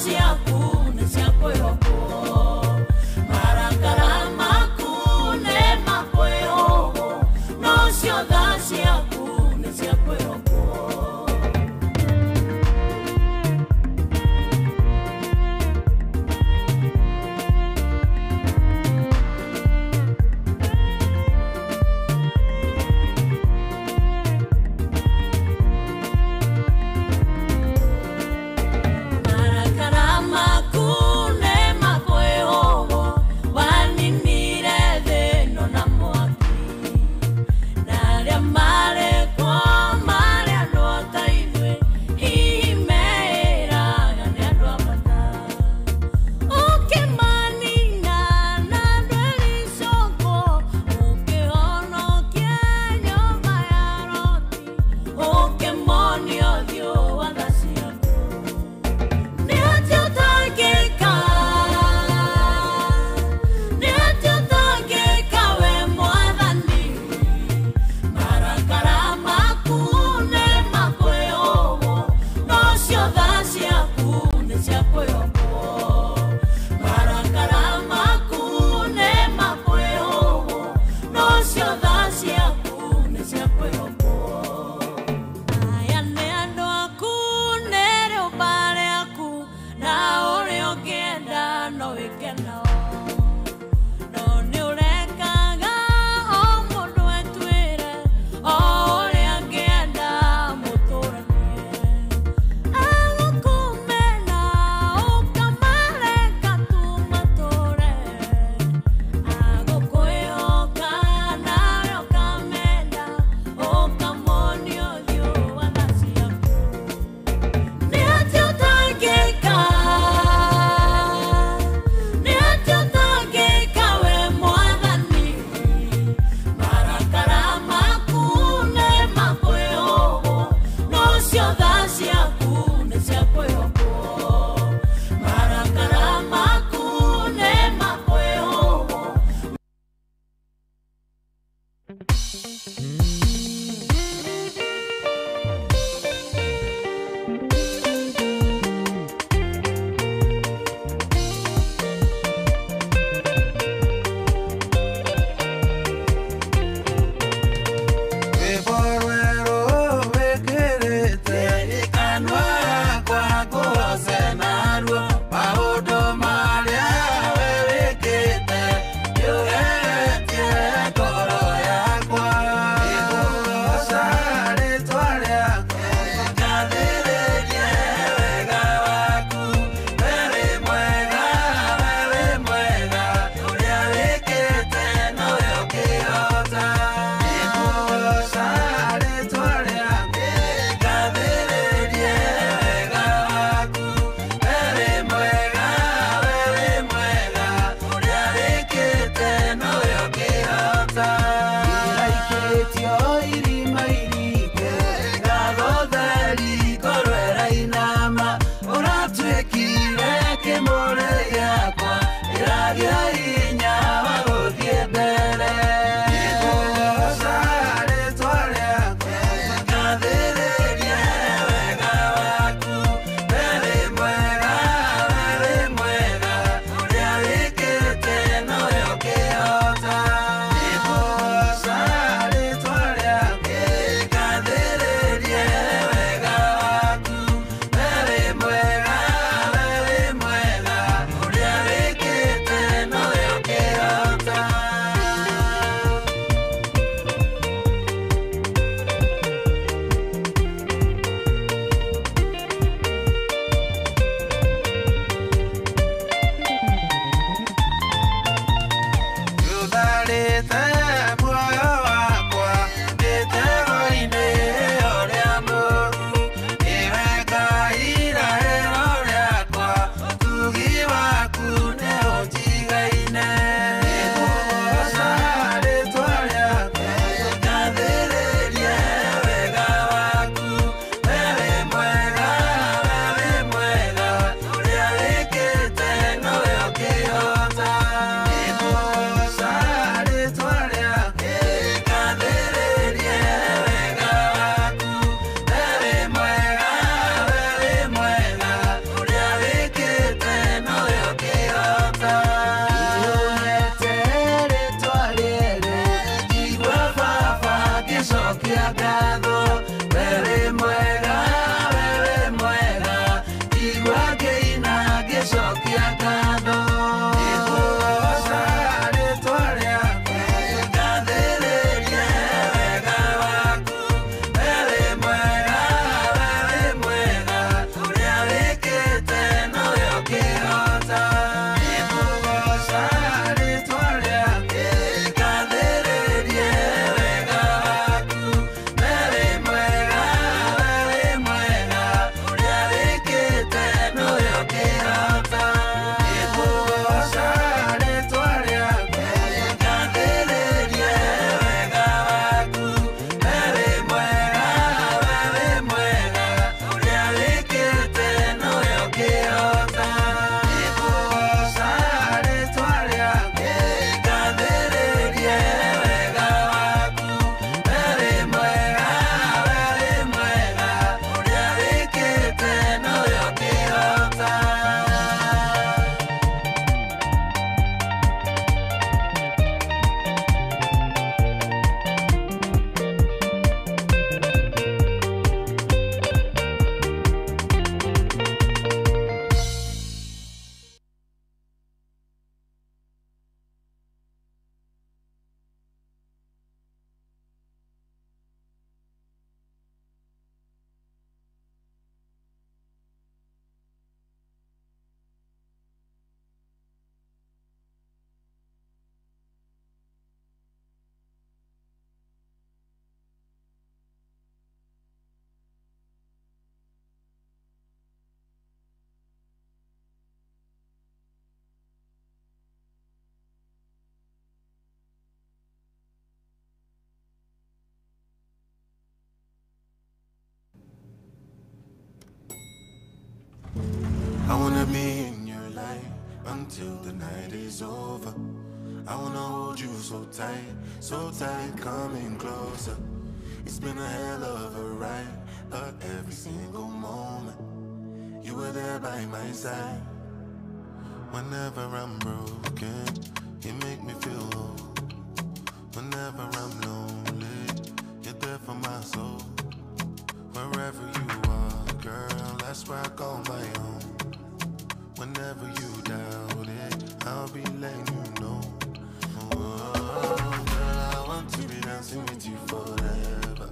ciaku nĩ cia kwĩhokwo. Marakara maku nĩ makwĩhokwo, no cio tha ciaku nĩ cia kwĩhokwo. Marakara maku wanna be in your life until the night is over. I wanna hold you so tight, coming closer. It's been a hell of a ride, but every single moment you were there by my side. Whenever I'm broken, you make me feel whole. Whenever I'm lonely, you're there for my soul. Wherever you are, girl, that's where I call my own. Whenever you doubt it, I'll be letting you know. Oh, girl, I want to be dancing with you forever.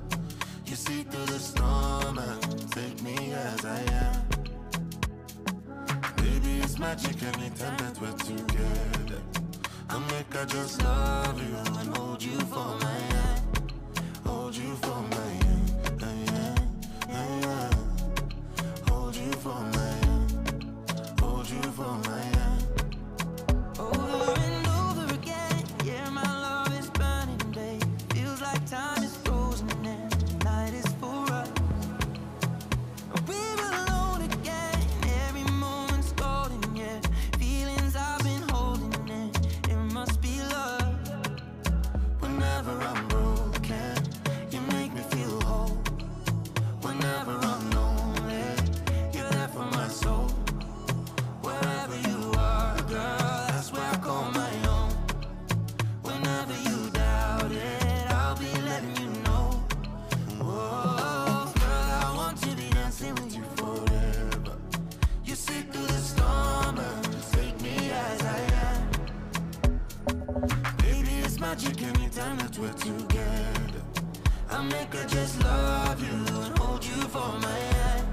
You see through the storm and take me as I am. Baby, it's magic anytime that we're together. I make I just love you and hold you for my hand. Hold you for my hand, hand. Hold you for my hand. Hold you for my hand. Over and over again, yeah, my love is burning, babe. Feels like time is frozen and the night is for us. We're alone again, every moment's golden, yeah. Feelings I've been holding in, it must be love. Whenever I'm broken, you make me feel whole. Whenever I'm lonely, you're there for my soul. Wherever you are, girl, that's where I call my own. Whenever you doubt it, I'll be letting you know. Oh, girl, I want to be dancing with you forever. You see through the storm and take me as I am. Baby, it's magic anytime that we're together. I make her just love you and hold you for my hand.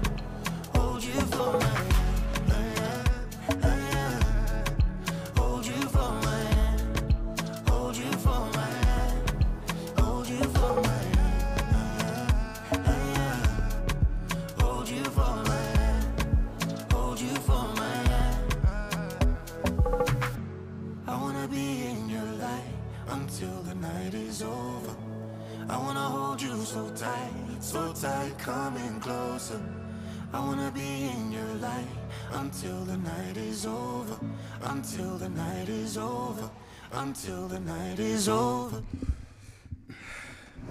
Hold you for my hand. Hold you for my hand. Hold you for my hand. Hold you for my hand. Hold you for my hand. Hold you for my hand. I wanna be in your life until the night is over. I wanna hold you so tight, coming closer. I wanna be in your life until the night is over. Until the night is over. Until the night is over.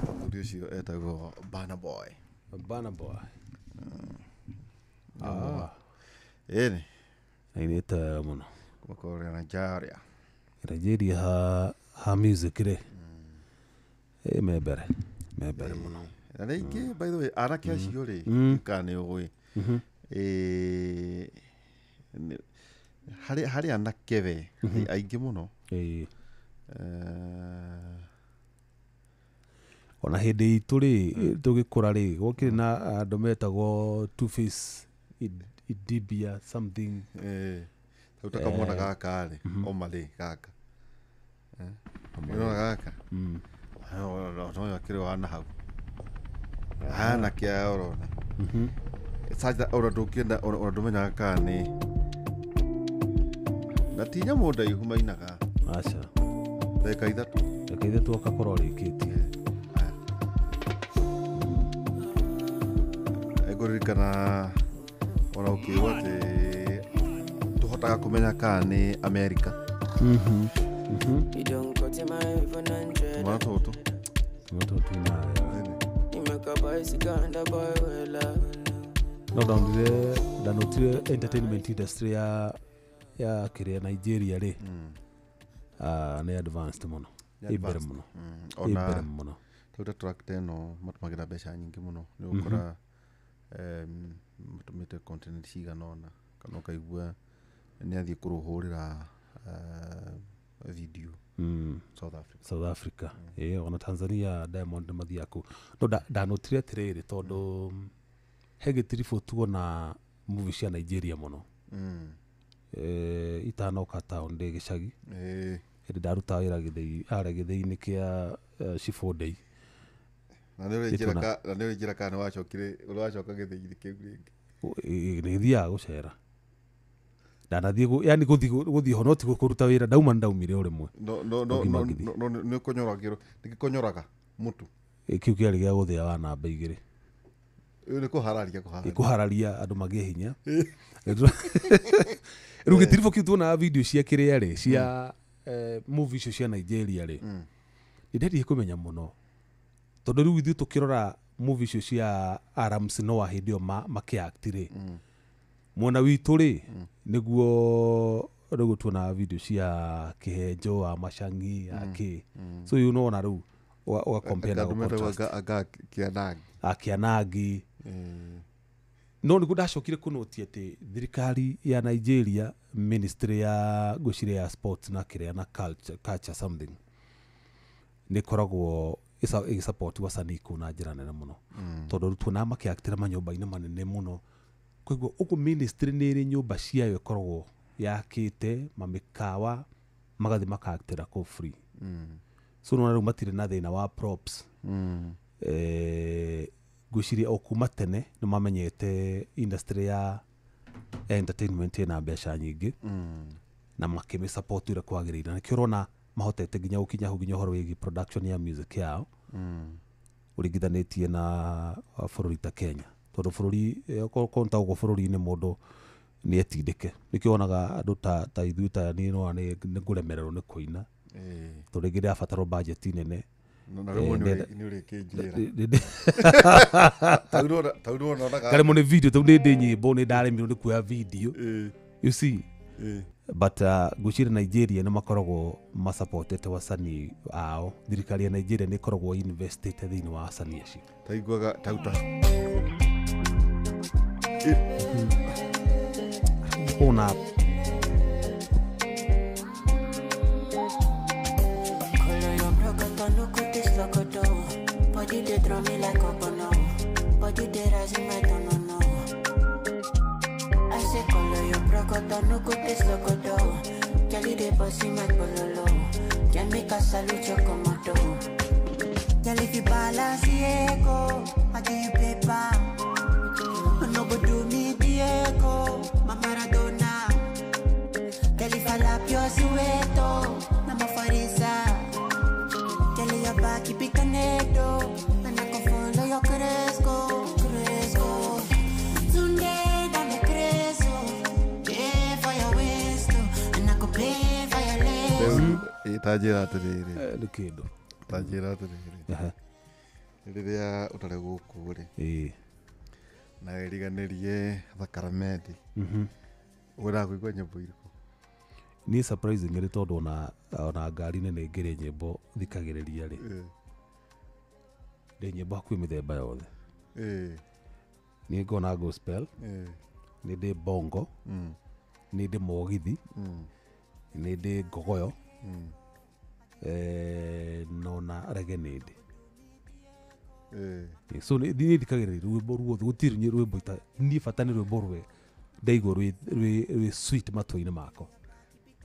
Mũthuri ũcio etagwo Burna Boy. Burna Boy. Ah, Ĩni ainĩte wega mũno. kuma kũrĩa Nigeria. Nigeria ha music rĩ, ĩ me mbere mũno. Na rĩngĩ, by the way, anake acio rĩ, kana nĩ ũĩ, harĩ anake we aingĩ mũno. Ĩĩ. Ona hĩndĩ itũ rĩ, tũgĩkũra rĩ, gwakĩrĩ na andũ metagwo Two Face Idibia something. Rĩu ta kamwana gaka rĩ, Omarĩ gaka, nĩũrona gaka no akĩrĩ wa na hau anake aya ũrona Such ona ndũngĩenda, ona ndũmenyaga kana nĩ na ti nyamũ ndaihu mainaga. Aca. Ndagĩka 3. Ndagĩka 3 ũgakorwo ũrĩkĩtie. Ngũririkana ona ũkĩigua atĩ tũhotaga kũmenya kana nĩ America. You don't go to my 100. Mwana tũtũ. Tũmwe tũtũ twinaga wega. You make a bicycle and a boy will love. No ndanotire entertainment industry ya kĩrĩa Nigeria rĩ, nĩ advanced mũno. Nĩ Ĩ mbere advanced. mũno. Ĩ mbere Ona mũno. rĩu ta track ta ĩno matũmagĩra mbeca nyingĩ mũno, nĩ ũgũkora matũmĩte continent cigana ũna, kana ũkaigua nĩ athiĩ kũrũhũrĩra video South Africa. South Africa. Ĩ ona Tanzania Diamond nĩ mathiaga kũu. No ndanotire atĩrĩrĩ, tondũ he gĩtiribũ tuona movie cia Nigeria mũno. Itanoka town ndĩ gĩcagi. Hĩndĩ ndarutaga wĩra gĩthĩi, harĩa gĩthĩi-inĩ kĩa Cibondei. Na nĩ ũrĩnjĩra na nĩ ũrĩnjĩra kana nĩ ũracoka gĩthĩi-inĩ kĩu rĩngĩ. Nĩ thiaga gũcera. Ndanathiĩ yani gũthiĩ ho no ti kũruta wĩra, ndauma ndaumire o rĩmwe. No no no Ũgima no ngĩthiĩ. No nĩ ũkonyoragĩrwo, nĩgĩkonyoraga mũtu. Kĩu kĩarĩ gĩa gũthĩa wa namba 2. Ũyũ nĩ kũhararia kũhararia. Kũhararia andũ magĩe hinya. Rĩu gĩtiribũ kĩu tuonaga video cia kĩrĩa rĩ cia movie icio cia Nigeria rĩ nĩ ndendire kũmenya mũno tondũ rĩu ithuĩ tũkĩrora movie icio cia Arams Noah hĩndĩ ĩyo makĩact rĩ mwena witũ rĩ nĩguo rĩu tuonaga video cia Kĩhenjo wa Macang'i akĩ so you know ona rĩu ũga compare na Andũ metagwo contrast anga Kĩanangi. Akĩanangi no nĩguo ndacokire kũnũtia atĩ thirikari ya Nigeria ministry ya ngwĩciria ya sports na kĩrĩa na culture something nĩ ĩkoragwo ĩgĩsupport wasanii kũu na njĩra nene mũno tondũ rĩu tuonaga makĩaktĩra manyũmba-inĩ manene mũno koguo ũguo ministry nĩ ĩrĩ nyũmba ciayo ĩkoragwo yakĩte mamĩkawa magathiĩ makaaktĩra kũu free so nona rĩu matirĩ na thĩna wa props ngwĩciria o kuma tene nĩ mamenyete industry ya entertainment ĩna mbeca nyingĩ na makĩmĩsupport ũrĩa kwagĩrĩire na nĩkĩo ũrona mahotete nginya gũkinya hau nginya ũhoro wĩgiĩ production ya music yao ũringithanĩtie na bũrũri ta Kenya tondũ bũrũri okorwo nĩ ta gũkũ bũrũri-inĩ mũndũ nĩ etindĩke nĩkĩo wonaga andũ ta ithuĩ ta niĩ nona nĩ ngũremererwo nĩ kũina tondũ rĩngĩ ndĩrabatarwo budget nene Na rĩmwe nĩ ũrĩkĩnjĩra. Tau nĩwona onaga- karĩmwo nĩ video tau nĩ ndĩ nyĩmbo nĩ ndaremirwo nĩ kuoya video you see but ngwĩciria Nigeria nĩ makoragwo masupportete wasanii ao thirikari ya Nigeria nĩ ĩkoragwo investĩte thĩinĩ wa wasanii acio Taiguaga tau ta ona Body they draw me like a bono. Body they rising my no no. I say color your brocoto no go taste locodo. Kelly they bossy my bololo. Can make a salute your komodo. Girl if you balance Diego, I give you paper. No go do me Diego, my Maradona. Girl if I lap your sueto, na my farisa. Your back, keep it connected, and I can follow your cresco, cresco. Tunde, dame cresco, pay for your waist, and I can pay for your legs. Ta njĩra atĩrĩrĩ. Nĩ kĩndũ. Ta njĩra atĩrĩrĩ. Rĩrĩa ũtarĩ gũkũ rĩ. Na wĩriganĩrie Thakaramendi. Wendaga kũigua nyĩmbo irĩkũ? Niĩ surprisingly tondũ ona ngari-inĩ nĩ ngĩrĩ nyĩmbo thikagĩrĩria rĩ ndĩ nyĩmbo hakuhĩ mĩthemba yothe niĩ ngona gospel nĩ ndĩ bongo nĩ ndĩ mũgithi nĩ ndĩ ngogoyo nona rege nĩ ndĩ so nĩ thikagĩrĩria rwĩmbo ruothe gũtirĩ rwĩmbo niĩ bata nĩ rwĩmbo rwe ndaigua rwĩ sweet matũ-inĩ makwa.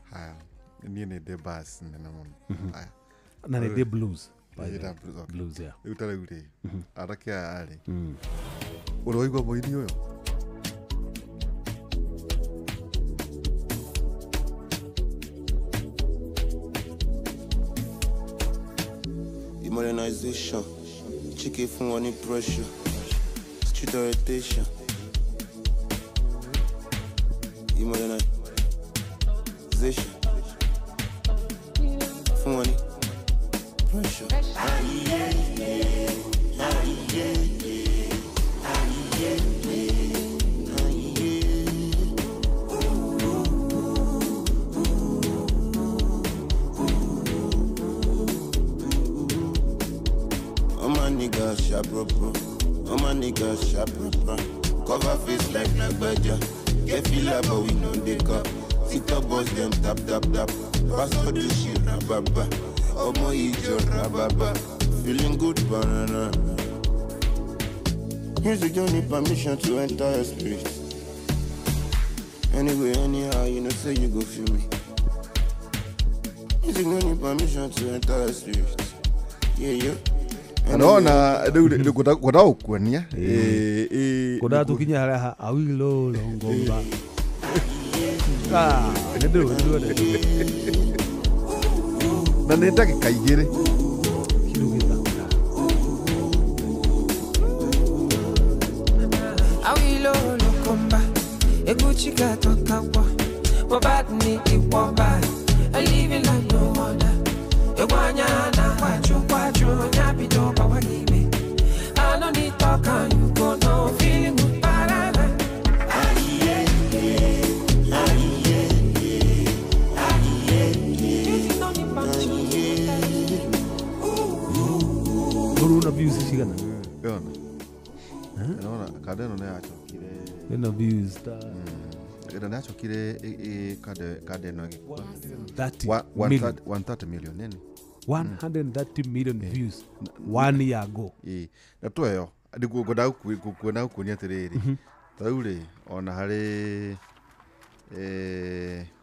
Haya, niĩ nĩ ndĩ bass nene mũno. Haya. Na nĩ ndĩ blues. Blues, yeah. Rĩu ta rĩu rĩ, anake aya rĩ, ũrĩ waigua mũini ũyũ? Modernization, chicken fún wọn ní pressure, street orientation. Modernization, fún wọn ní pressure. All my niggas sharp proper. Cover face like Nagbaja. Get feel up, but we know they cup. TikTok boys them tap tap tap. Pastor do shit rababa. Omo ijo rababa. Feeling good banana. Music don't need permission to enter your spirit. Anyway, anyhow, you know say you go feel me. Music don't need permission to enter your spirit. Yeah, yeah. Nona rĩu ngwendaga gũkuonia ngwendaga tũkinye harĩa awilo longomba na nĩ ndagĩka igĩrĩ kĩndũ gĩthaka awilo longomba eguchika twakagwa My bad me, it won't buy. I live in like no other. I don't need talk and you go no feeling good. Runa views cigana yona yona kada ĩno nĩ yacokire ĩno views ta ĩno nĩ yacokire kada ĩno ĩgĩkua 130 million nini 130 million views 1 year ago. Na tweyo ngwenda kuona kuonia atiriri ta riu ri ona hari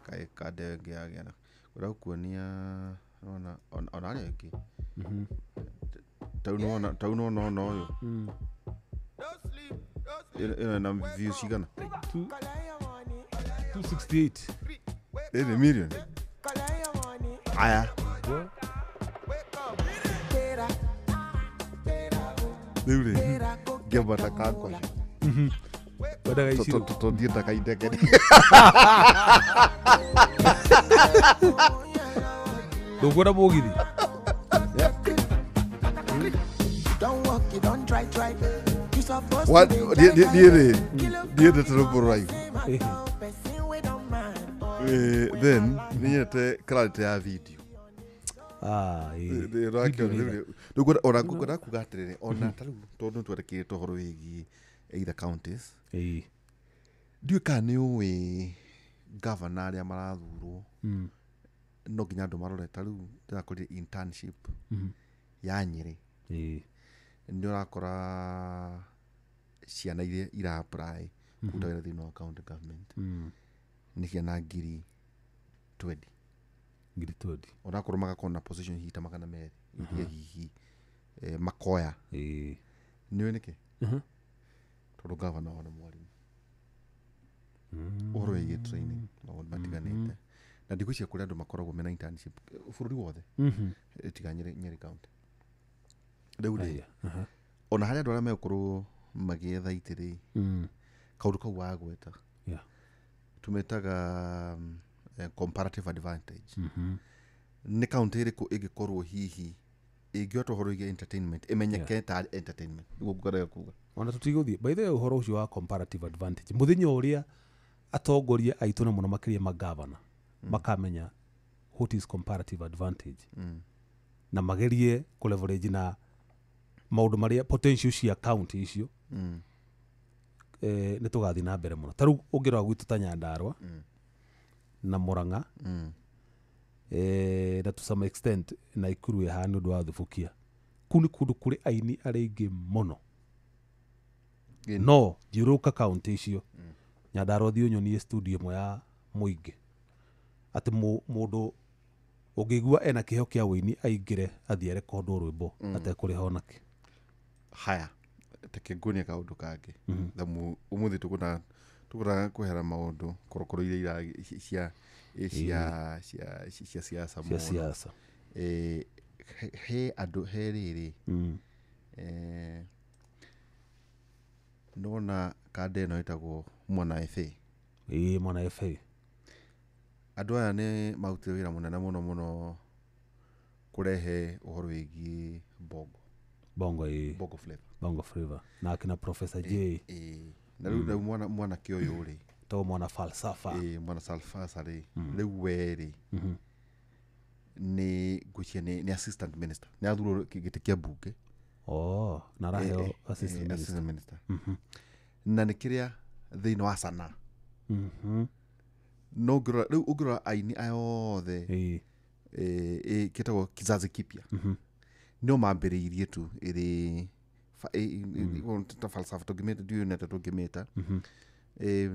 kai kada ĩngĩ yagĩa na ngwenda kuonia ona ona harĩa ĩngĩ tau nona ona ũyũ ĩno na views cigana 268 ĩnĩ million aya rĩu rĩ ngĩambata kakwa wendaga icirũ tondie ndakaindekere ndũkuona mũgithi. Niĩ ndiendete rwĩmbo rũraihu. Then nĩnyendete clarity ya video. Ona ngwenda kuga atĩrĩrĩ ona ta rĩu tondũ nĩtwandĩkĩte ũhoro wĩgiĩ either counties ndiũĩ kana nĩ ũĩ governor arĩa marathurwo no nginya andũ marore ta rĩu ndĩrakorire internship ya Nyĩrĩ nĩ ũrakora ciana iria ira apply kũruta wĩra thĩinĩ wa county government nĩ ciana 20,000 20 onakorwo magakorwo na position hihi ta 200 iria hihi makoya nĩũĩ nĩkĩ tondũ gavana wao nĩ mwarimũ ũhoro wĩgiĩ training maũndũ matiganĩte na ndigwĩciria kũrĩ andũ makoragwo mena internship bũrũri wothe tiga Nyeri county rĩu rĩ ona harĩa andũ arĩa megũkorwo magĩetha itĩ rĩ kaũndũ kau wagweta tũmetaga comparative advantage nĩ kaũntĩ ĩrĩkũ ĩngĩkorwo hihi ĩngĩota ũhoro wĩgiĩ entertainment ĩmenyeke ta entertainment nĩguo ngwendaga kuga ona tũtigũthiĩ by the way ũhoro ũcio wa comparative advantage mũthenya ũrĩa atongoria aitũ na mũno makĩria magavana makamenya what is comparative advantage na magerie kũ-leverage na maũndũ marĩa potential cia county icio nĩ tũgathiĩ na mbere mũno ta rĩu ũngĩrora gwitũ ta Nyandarua na Murang'a na to some extent Naikuru ĩhaha nĩ ũndũ wa thubukia kũu nĩ kũndũ kũrĩ aini arĩa aingĩ mũno no thiũrũrũka county icio Nyandarua thiĩ ũnyonie studio ĩmwe ya mũingĩ atĩ mũndũ ũngĩigua ena kĩheo kĩa ũini aingĩre athiĩ arekondwo rwĩmbo atekũrĩha onakĩ. Haya reke nguonie kaũndũ kangĩ thamu ũmũthĩ tũkũraga kwehera maũndũ korokoro iria cia cia cia cia siasa cia siasa he andũ he rĩrĩ nona kanda ĩno ĩtagwo Mwana FA. Ĩĩ Mwana FA andũ aya nĩ marutire wĩra mũnene mũno mũno kũrehe ũhoro wĩgiĩ bongo bongo ĩĩ bongo flava bongo flava na akina Professor J na rĩu mwanake ũyũ rĩ to mwana falsafa mwana falsafa rĩ rĩu we rĩ nĩ ngwĩciria nĩ assistant minister nĩ athurwo gĩtĩ kĩa mbunge oh na araheo assistant minister na nĩ kĩrĩa thĩinĩ wa sanaa no ũngĩrora rĩu ũngĩrora aini aya othe kĩtagwo kizazi kipya nĩo mambĩrĩirie tu ĩrĩ ta falsafa tũngĩmĩta ndiũĩ nĩ atĩa tũngĩmĩta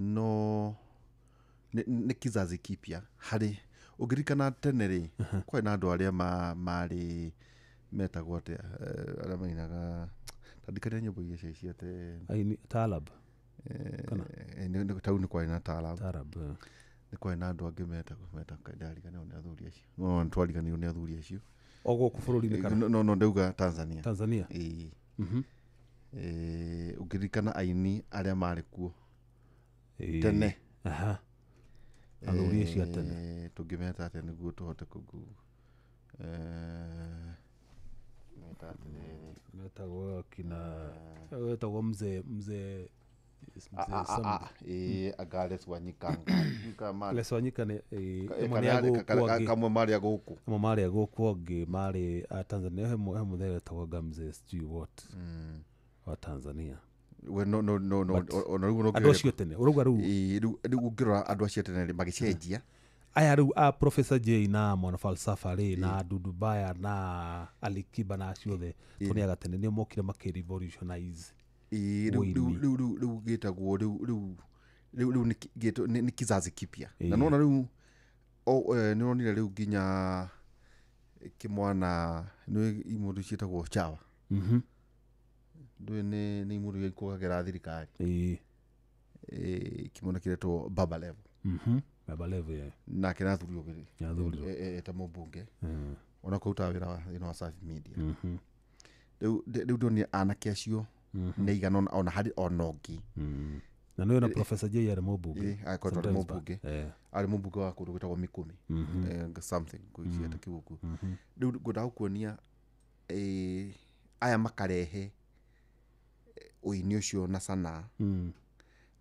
no nĩ kizazi kipya harĩ ũngĩririkana tene rĩ kwarĩ na andũ arĩa marĩ metagwo atĩa arĩa mainaga tandikania nyĩmbo iria cia cia tene aini Talab tau nĩ kwarĩ na Talab nĩ kwarĩ na andũ angĩ metagwo ndariganĩrwo nĩ athuri acio no nĩtwariganĩirwo nĩ athuri acio o gũkũ bũrũri-inĩ kana no ndauga Tanzania ĩĩ ũngĩririkana aini arĩa marĩ kuo tene athuri Aini acio a tene. Tũngĩmeta atĩa nĩguo tũhote kũgu meta atĩrĩrĩ Metagwo kina wetagwo mzee mzee mzee something. Anga Les Wanyika Nga Les Wanyika nĩ ĩmwe nĩ a gũkũ angĩ kamwe marĩ a gũkũ amwe marĩ a gũkũ angĩ marĩ a Tanzania he mũthee wetagwo anga mzee sijui what wa Tanzania we no no no no But ona rĩu no andũ acio tene ũrauga rĩu rĩu rĩu ũngĩrora andũ acio tene rĩ magĩcenjia aya rĩu a Professor J na mwana falsafa rĩ na Dudu Baya na Alikiba na acio othe tũnĩaga tene nĩo mokire makĩ revolutionize Ĩĩ, rĩu rĩu Ũini. rĩu rĩu rĩu gĩtagwo rĩu rĩu rĩu rĩu nĩ nĩ kizazi kipya na Ĩĩ. nona rĩu nĩ ũronire rĩu nginya kĩmwana nĩ imũndũ ciĩtagwo chawa ndũĩ nĩ imũndũ iria ikũgagĩra thirikari Ĩĩ. Kĩmwana kĩretwo Baba Levo Baba Levo yeah. nake nathurirwo Nĩathurirwo. eta mũmbunge ona kũrutaga wĩra thĩinĩ wa Safi Media rĩu rĩu ndonire anake acio nĩ aigana ona harĩ ona ũngĩ Na nĩwe na Professor J arĩ mũmbunge Ĩĩ, akoretwo arĩ Sometimes back. mũmbunge. Arĩ mũmbunge wa kũndũ gwĩtagwo Mikumi something gwĩciata kĩgũkũ rĩu ngwendaga gũkuonia aya makarehe ũini ũcio na sanaa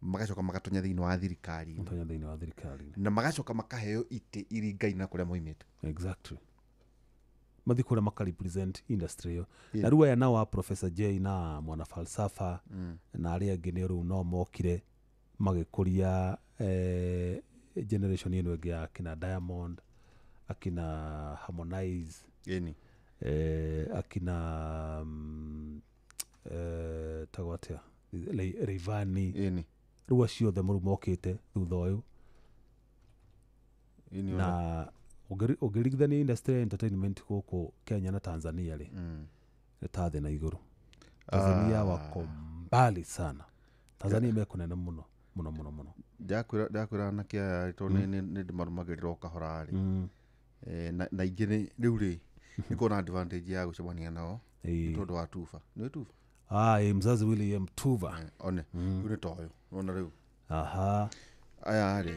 magacoka magatonya thĩinĩ wa thirikari Matonya thĩinĩ wa thirikari na magacoka makaheo itĩ iringaine na kũrĩa moimĩte exactly mathi kũrĩa maka represent industry ĩyo na rĩu aya nao a Professor J na mwana falsafa na arĩa angĩ nĩ rĩu no mokire magĩkũria generation ĩno ĩngĩ ya akina Diamond akina Harmonize ĩni akina tagwo atĩa Rayvanny ĩni rĩu acio othe rĩu mokĩte thutha ũyũ ĩni na ũngĩringithania industry ya entertainment gũkũ Kenya na Tanzania rĩ nĩ ta thĩ na igũrũ Tanzania wako mbali sana Tanzania me kũnene mũno mũno mũno mũno ndakwĩra anake aya rĩ tondũ nĩ ndĩmarũmagĩrĩra o kahora rĩ na ingĩ nĩ rĩu rĩ nĩ kuona advantage ya gũcemania nao Ĩĩ. tondũ wa tuba nĩ tuba Ah, mzazi William Tuva one rĩu nĩ toyo ona rĩu aha aya rĩ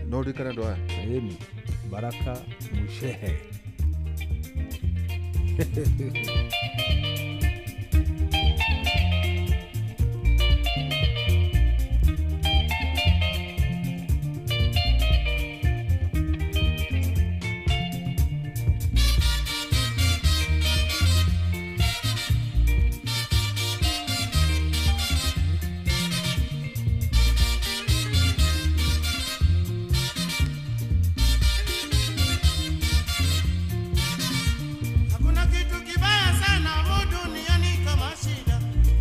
no ririkane andũ aya ĩni Baraka Mushehe Hakuna kitu kibaya sana humu duniani kama shida.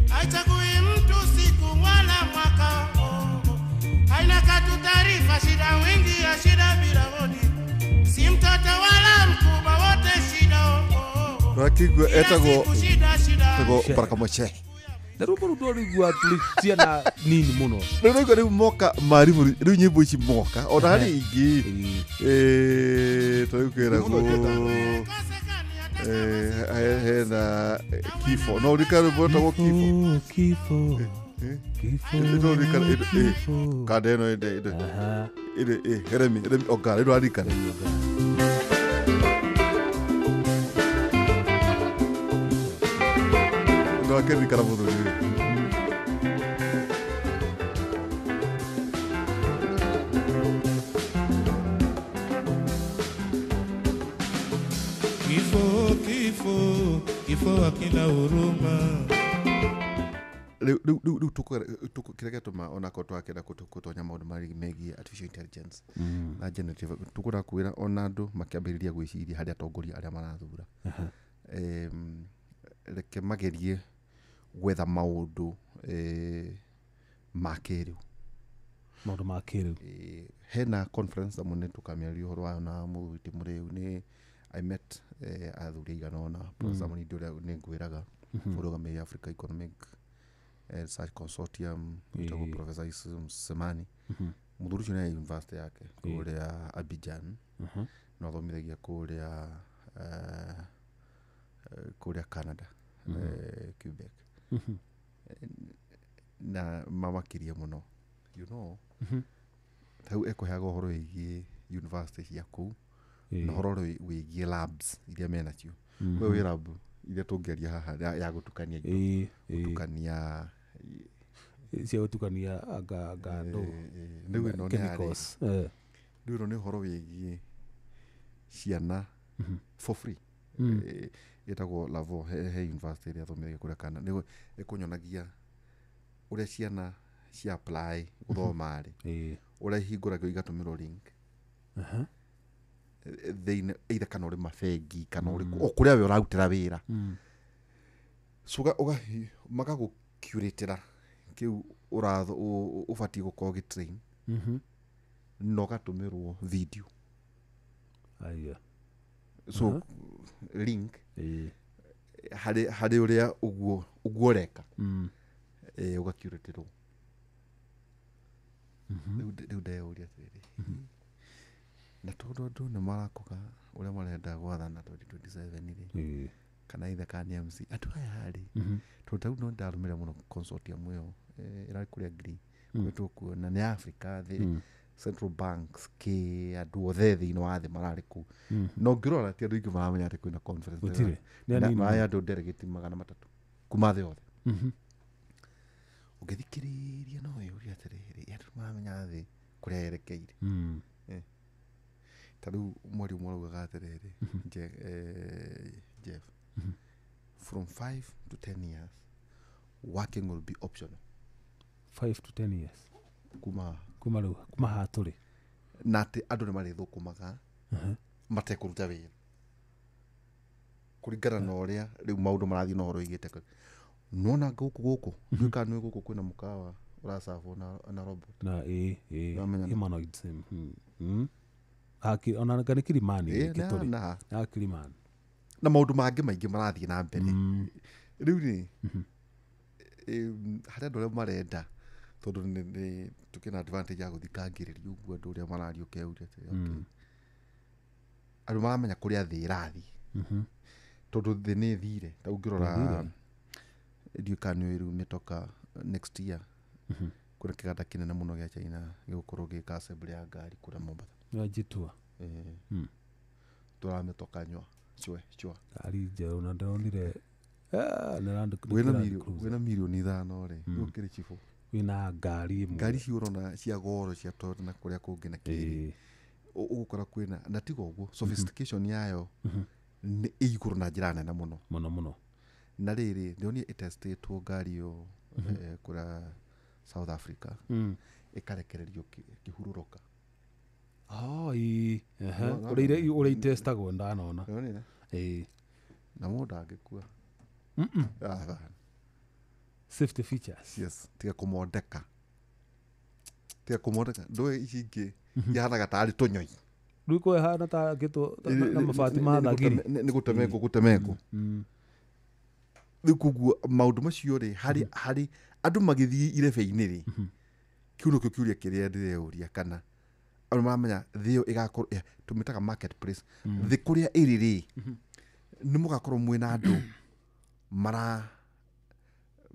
Haichagui mtu siku wala mwaka. Oh, oh. Haina katu taarifa shida wingi ya shida bila hodi. Si mtoto wala mkubwa wote shida. Oh, oh, oh. Rakigua Kila etagwo siku shida shida. etagwo Baraka Mushehe na rwĩmbo rũu ndwarũigua tũrĩciana nini mũno rĩu naigua rĩu moka maribũ rĩu nyĩmbo ici moka ona harĩ ingĩ ta rĩu kwĩragwo Kosekani hata hena kifo no ũririkane rwĩmbo rwĩtagwo kifo kifo kifo No ũririkane kifo kanda ĩno ĩndĩ Aha. ĩndĩ remi remi ongara rĩu ndũraririkana ndwakeririkana mũthuri ũyũ Kifo, kifo, kifo hakina huruma. rĩu rĩu rĩu rĩu kĩrĩa gĩatũma onakorwo twakĩenda gũtonya maũndũ megiĩ artificial intelligence na generative tũkũra kwĩra ona andũ makĩambĩrĩria gwĩciria harĩ atongoria arĩa marathura reke magerie gwetha maũndũ ma kĩrĩu maũndũ ma kĩrĩu Hena conference amwe nĩ tũkamĩaria ũhoro wayo na mũthuri ti mũrĩu nĩ I met athuri aigana ũna Professor Mũrindi ũrĩa nĩ ngwĩraga ũrũgamĩrĩire Africa Economic Research Consortium wĩtagwo Professor Yusuf Semani mũthuri ũcio nĩ university yake kũrĩa Abidjan na athomithagia kũrĩa kũrĩa Canada Quebec na mamakĩria mũno you know Rĩu ekũheaga ũhoro wĩgiĩ university cia kũu Ĩĩ. na ũhoro wĩgiĩ labs iria menacio. We wĩ lab iria tũngĩaria haha ya gũtukania indo, Ĩĩ, ĩĩ. gũtukania Cia gũtukania anga ndũ rĩu ĩno nĩ yarĩ chemicals. Eh. rĩu ĩno nĩ ũhoro wĩgiĩ ciana for free. Ĩtagwo Lavo he university ĩrĩa athomithagia kũrĩa kana nĩ ĩkũnyonagia ũrĩa ciana cia apply gũthoma rĩ, ũrĩa ihingũragio igatũmĩrwo link thĩinĩ, either kana ũrĩ mabengi kana ũrĩ o kũrĩa we ũrarutĩra wĩra. So magagũcurateĩra kĩu ũbatiĩ gũkorwo ũgĩtrain na ũgatũmĩrwo video. Aya. So link Ĩĩ. harĩ ũrĩa ũguo ũreka, ũgakiuratĩrwo. Rĩu ndeyũria atĩrĩrĩ, na tondũ andũ nĩ marakoga ũrĩa marenda gwathana 2027 rĩ, kana ithe kana nĩ MC andũ aya rĩ, tondũ tarĩu no ndarũmĩrĩra mũno consortium ĩyo, ĩrarĩ kũrĩa Green kwĩtwo kuo na nĩ Africa thĩ central banks kĩ andũ othe thĩinĩ wa thĩ mararĩ kũu, na ũngĩrora ti andũ aingĩ maramenya atĩ kwĩna conference. Gũtirĩ. Nĩ Na anini. mararĩ andũ delegate 300 kuma thĩ yothe. Ũngĩthikĩrĩria no wĩyũrie atĩrĩrĩ, andũ maramenya thĩ kũrĩa yerekeire? Ta rĩu mweri ũmwe araugaga atĩrĩrĩ, Jeff, from 5 to 10 years working will be optional. 5 to 10 years. Kuma kuma rĩu, kuma haha tũrĩ. Na atĩ andũ nĩ marĩthũkũmaga matekũruta wĩra kũringana na ũrĩa rĩu maũndũ marathiĩ na ũhoro wĩgiĩ tekinoronjĩ. Nĩwona gũkũ ndiũĩ kana nĩ gũkũ kwĩna mũkawa ũracabwo na robot. Na ĩĩ, ĩĩ. Wamenya. Humanoids. Ona anga nĩ Kilimani Ĩĩ, gĩkĩ tũrĩ. na Kilimani. Na maũndũ mangĩ maingĩ marathiĩ na mbere rĩu rĩ, harĩ andũ arĩa marenda, tondũ nĩ tũkĩna advantage ya gũthikangĩrĩria ũguo andũ ũrĩa mararia, ũkeuria atĩ okay, andũ maramenya kũrĩa thĩ ĩrathiĩ, tondũ thĩ nĩ ĩthire. Ta ũngĩrora, ndiũĩ kana nĩ ũĩ rĩu mĩtoka next year kwĩna kĩganda kĩnene mũno gĩa China gĩgũkorwo gĩka assembly ya ngari kũrĩa Mombasa. Ya Jitua. Tũramĩtoka nywa cwe cwa. Ngari njerũ na ndĩronire, nĩ Land wĩna Land Cruiser. Wĩna 5 mirioni rĩ, rĩu ũkĩrĩ chibũ. Wĩna ngari ĩmwe. Ngari ici ũrona cia goro cia Toyota na kũrĩa kũngĩ na kĩrĩ, ũgũkora kwĩna na tiga ũguo sophistication yayo nĩ ĩ igũrũ na njĩra nene mũno. Mũno mũno. Na rĩrĩ, ndĩronire ĩtestĩtwo ngari ĩyo, kũrĩa South Africa, ĩkarekererio kĩhurũrũka. Oh, ĩĩ. Ehe. No, no, Ũrĩa no. ũrĩa itestagwo ndanona. Ndĩronire. Ĩĩ. Na mũndũ angĩkua. Athani. Safety features. Yes, tiga kũmondeka, tiga kũmondeka, ndũĩ ici ingĩ ihanaga tarĩ tũnyoi. Rĩu ko ĩhana ta gĩtwo na mabati ma thagiri. Nĩ gũtemengwo gũtemengwo. Rĩu koguo maũndũ macio rĩ, harĩ andũ magĩthiĩ irebe-inĩ rĩ, kĩu nĩkĩo kĩũria kĩrĩa ndĩreuria, kana andũ maramenya thĩ ĩyo ĩgakorwo, tũmĩtaga market place, thĩ kũrĩa ĩrĩ rĩ, nĩ mũgakorwo mwĩna andũ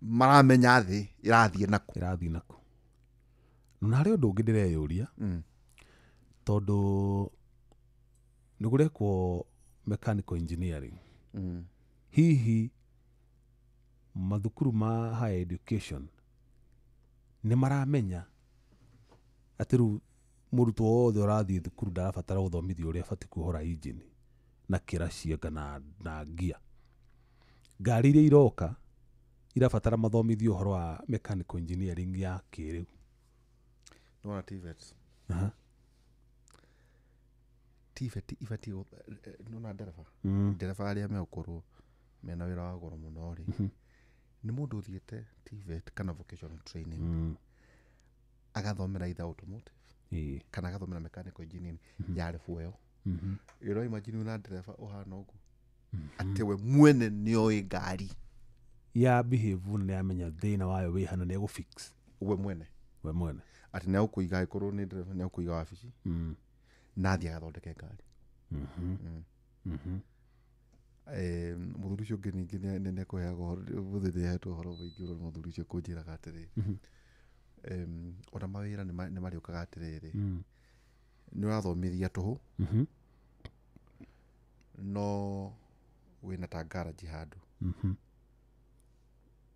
maramenya thĩ ĩrathiĩ nakũ. Ĩrathiĩ nakũ. Na harĩ ũndũ ũngĩ ndĩreyũria, tondũ nĩ kũrekwo mechanical engineering, hihi mathukuru ma higher education nĩ maramenya atĩ rĩu mũrutwo wothe ũrathiĩ thukuru ndarabatara gũthomithio ũrĩa abatiĩ kuohora injini na kĩracianga na ngia ngari iria iroka irabatara mathomithio ũhoro wa mechanical engineering ya kĩrĩu? Nĩwona TVET? Aha. TVET ibatiĩ nĩwona ndereba, ndereba arĩa megũkorwo mena wĩra wa goro mũno rĩ, nĩ mũndũ ũthiĩte TVET kana vocational training, agathomera either automotive kana agathomera mechanical engineering ya rebu ĩyo. Ĩro imagine wĩna ndereba ũhana ũguo atĩ we mwene nĩoĩ ngari. Ya behave na nĩamenya thĩna wayo wĩ hana, nĩ egũfix. We mwene. We mwene. Atĩ nĩegũkũiga, angĩkorwo nĩ ndereba nĩegũkũiga wabici na athiĩ agathondeke ngari. Mũthuri ũcio ũngĩ ningĩ nĩ ekũheaga ũhoro, mũthĩ nĩahetwo ũhoro mũingĩ ũrĩa mũthuri ũcio kũnjĩraga atĩrĩ, Ona mawĩra nĩ marĩũkaga atĩrĩrĩ, nĩ ũrathomithia tũhũ, no wĩna ta garage handũ,